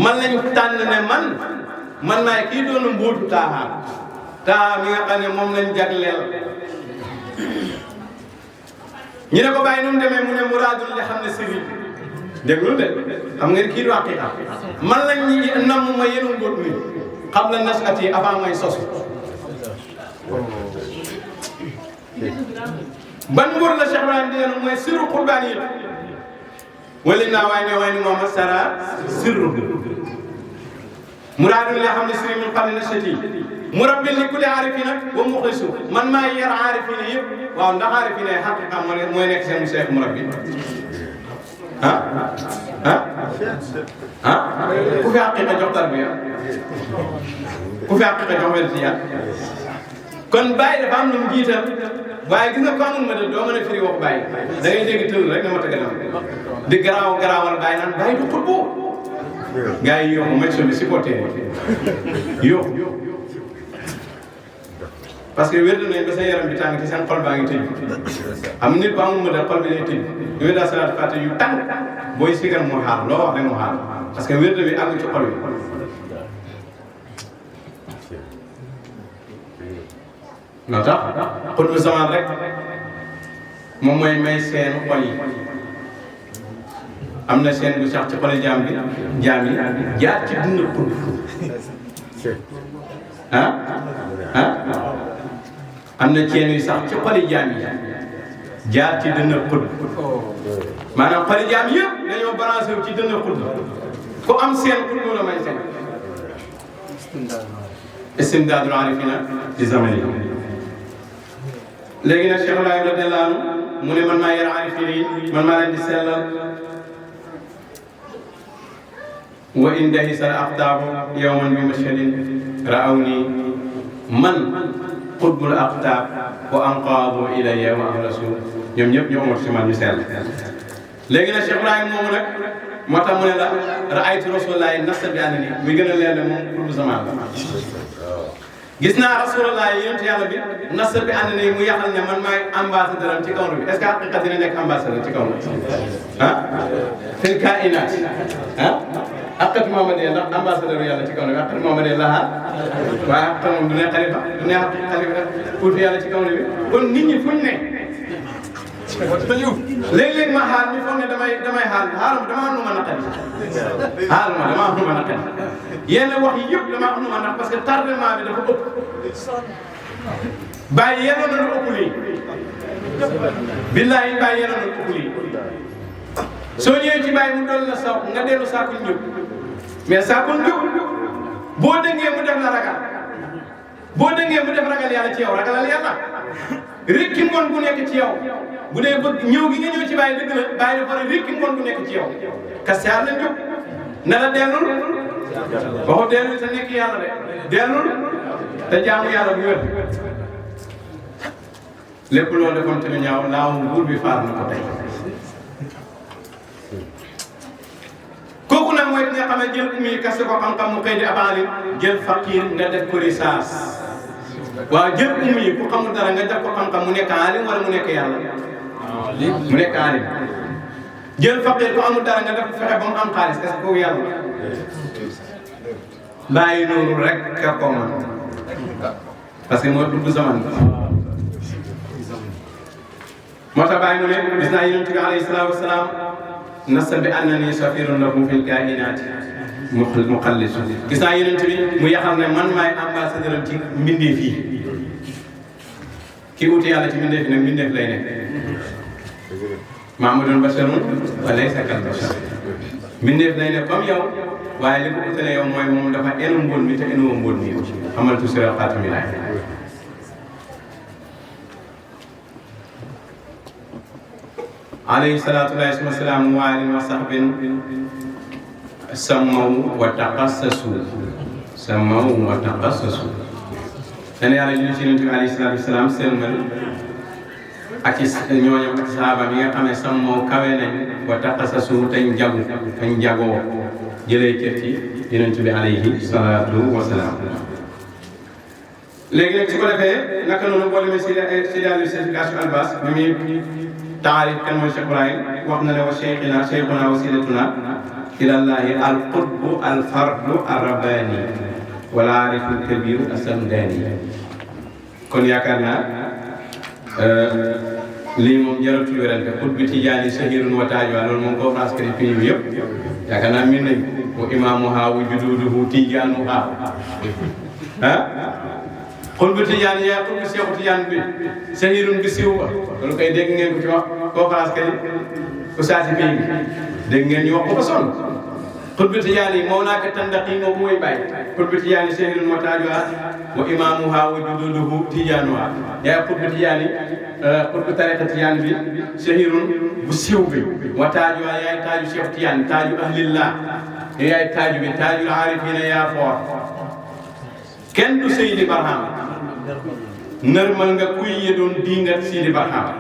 man lañu tànn ne man maay kii doon mbóotu taaha mi nga xam ne moom lañ jagleel ñu ne ko bàyyi nu mu demee mu ne muraadul li xam ne sëriñ déglu de xam ngeen kii du haqiqa man lañ namm ma yenu mbóot mi xam la nasat yi avant may sos ban mbur la Cheikh Ibrahim di leen mooy sirru qurbaan yi wala naa waay ne Muhammad Sara sirru muraadul li xam ne sëriñ min qabli nasati murabbil li kulli aarifina wa muxlisu man maa yar aarifina yëpp waaw ndax aarifina yi haqiqa mooy nekk seen cheikh murabbi ku fi haqiqa jox tarbiya ku fi haqiqa jox weltiya kon Baye dafa am lu mu jiital waaye gis nga ko amul ma de doo mën a firi wax Baye da ngay dégg tël rek na ma tëgg di garaawal Baye naan Baye du xutbu gars yi yokku médecin bi supporté yokku parce que wér nañ ba sa yaram bi tàng ci seen xol baa ngi tëj am nit bu amul ma de xol bi lay tëj yooyu daal salaat fàtte yu tàng booy sigar moo xaar loo wax rek moo xaar parce que wér bi àgg ci xol bi noo tax xutbu zaman rek moom mooy may seen xol yi am na seen bu sax ci xoli jaam yi jaar ci dund xutbu am na ceen yu sax ci xoli jaam yi jaar ci dund xutbu maanaam xoli jaam yëpp dañoo balancé wu ci dund xutbu ku am seen xutbu la may seen istimdaadul aarifina di zamani léegi nag Cheikh Ibrahima radiyallahu anhu mu ne man maa yar aarifina yi man maa leen di sellal wa indahi sal aqtaabu yawman bi mashhadin ra'awni man qutbul aqtaab wa anqaadu ilayya wa rasul ñoom ñëpp ñoo amoon si man ñu sell léegi nag Cheikh Ibrahima moomu nag moo tax mu ne la ra'aytu rasulullahi nasta bi anani muy gën a leer ne moom qutbu zaman la gis naa rasulullah yonent yàlla bi nasta bi anani mu yaxal ne man maay ambassadeur am ci kaw bi est-ce que haqiqa dina nekk ambassadeur ci kaw fil kainat haqqat Muhammadiyya ndax ambassadeur yàlla ci kaw bi haqqat Muhammadiyya laha waaye haqiqa moom du ne xalifa du ne xalifa pour yàlla ci kaw bi kon nit ñi fuñ ne léeg-léeg ma xaar ñu foog ne damay xaar damaa nu ma naqari damaa nu ma naqari yenn wax yi yëpp damaa nu ma naqari parce que tardement bi dafa ëpp bàyyi yenoon na lu ëpp lii billahi bàyyi yenoon na lu ëpp lii soo ñëwee ci bàyyi mu doon la saw nga dellu saakul njub mais saakul njub boo dëngee mu def la ragal boo dëngee mu def ragal yàlla ci yow ragalal yàlla rikki ngoon bu nekk ci yow bu dee bëgg ñëw gi nga ñëw ci bàyyi dëgg la bàyyi dafa ne rikki ngoon bu nekk ci yow kastaar la njub ne la dellul waxu dellul te nekk yàlla de dellul te jaamu yàlla bu wér lépp loo defoon te ñaaw laaw buur bi faar na ko tey nga xam ne jël ummi kase ko xam-xam mu xëy di abaalim jël faqir nga def ko risaas waaw jël ummi ku xamul dara nga def ko xam-xam mu nekk alim wala mu nekk yàlla mu nekk alim jël faqir ku amul dara nga def fexe ba mu am xaalis est-ce que kooku yàlla bàyyi noonu rek ka ko man parce que moo tudd zaman moo tax bàyyi mu ne gis naa yonent bi alayhi salaatu wasalaam nasa bi annani safirun lahu fil kainaati muxallis gis naa yonent bi mu yaxal ne man maay ambassadeur ci mbindeef yi kii uti yàlla ci mbindeef yi nag mbindeef lay nekk Mamadou Bacharun wa laysa kal bachar mbindeef lay nekk comme yow waaye li ko utale yow mooy moom dafa enu mbóot mi te enuwoo mbóot mi xamal tu sira xaatami laay alayhi salaatu wa salaam wa alihi wa sahbin sammaw wa taqassasu dana yàlla ñu ci Yonent bi alayhi salaatu wa salaam selmal ak ñooñam ak sahaaba yi nga xam ne sammaw kawe nañ wa taqassasu tañ jagoo jëlee cër ci Yonent bi alayhi salaatu wa salaam léegi nag su ko defee naka noonu boo demee si certification albas mi muy taarif kan mooy Cheikh Ibrahim wax na ne wa cheikhuna wasilatuna ilallahi al qutbu al fardu al rabbani wal aarifu kabiru asamdani kon yaakaar naa lii moom jaratul werante qutbu tijaani sahirun wa taajwa loolu moom conférence kër yi bi yëpp yaakaar naa min nañ wa imaamuha wa jududuhu tijaanuha xutbu tijaan yaa xutbu seexu tijaan bi sahirun bi siw ba loolu koy dégg ngeen ko ci wax conférence kay ustaasi bi dégg ngeen ñu wax ko ba sonn xutbu tijaan yi moo naa ko tandaqi moo mooy bàyyi xutbu tijaan yi sahirun wa taajuha wa imaamuha wa jududuhu tijaanuha yaa xutbu tijaan yi xutbu tariqa tijaan bi sahirun bu siw bi wa taajuha yaay taaju seexu tijaan taaju ahlillah yaay taaju bi taajul aarifina yaa foor kenn du Seydi Barham nërmal nga kuy doon dingat Seydi Barham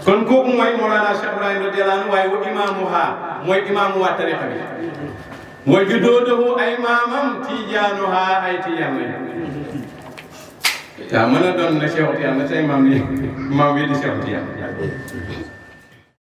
kon kooku mooy Mawlana Cheikh Ibrahim radiyallahu anhu waaye wa imaamuha mooy imaamu waa tariqa bi wa judooduhu ay maamam tijaanuha ay tijaan lañ yaa mën a doon na Cheikh Tijaan na say maam ni maam yi di Cheikh Tijaan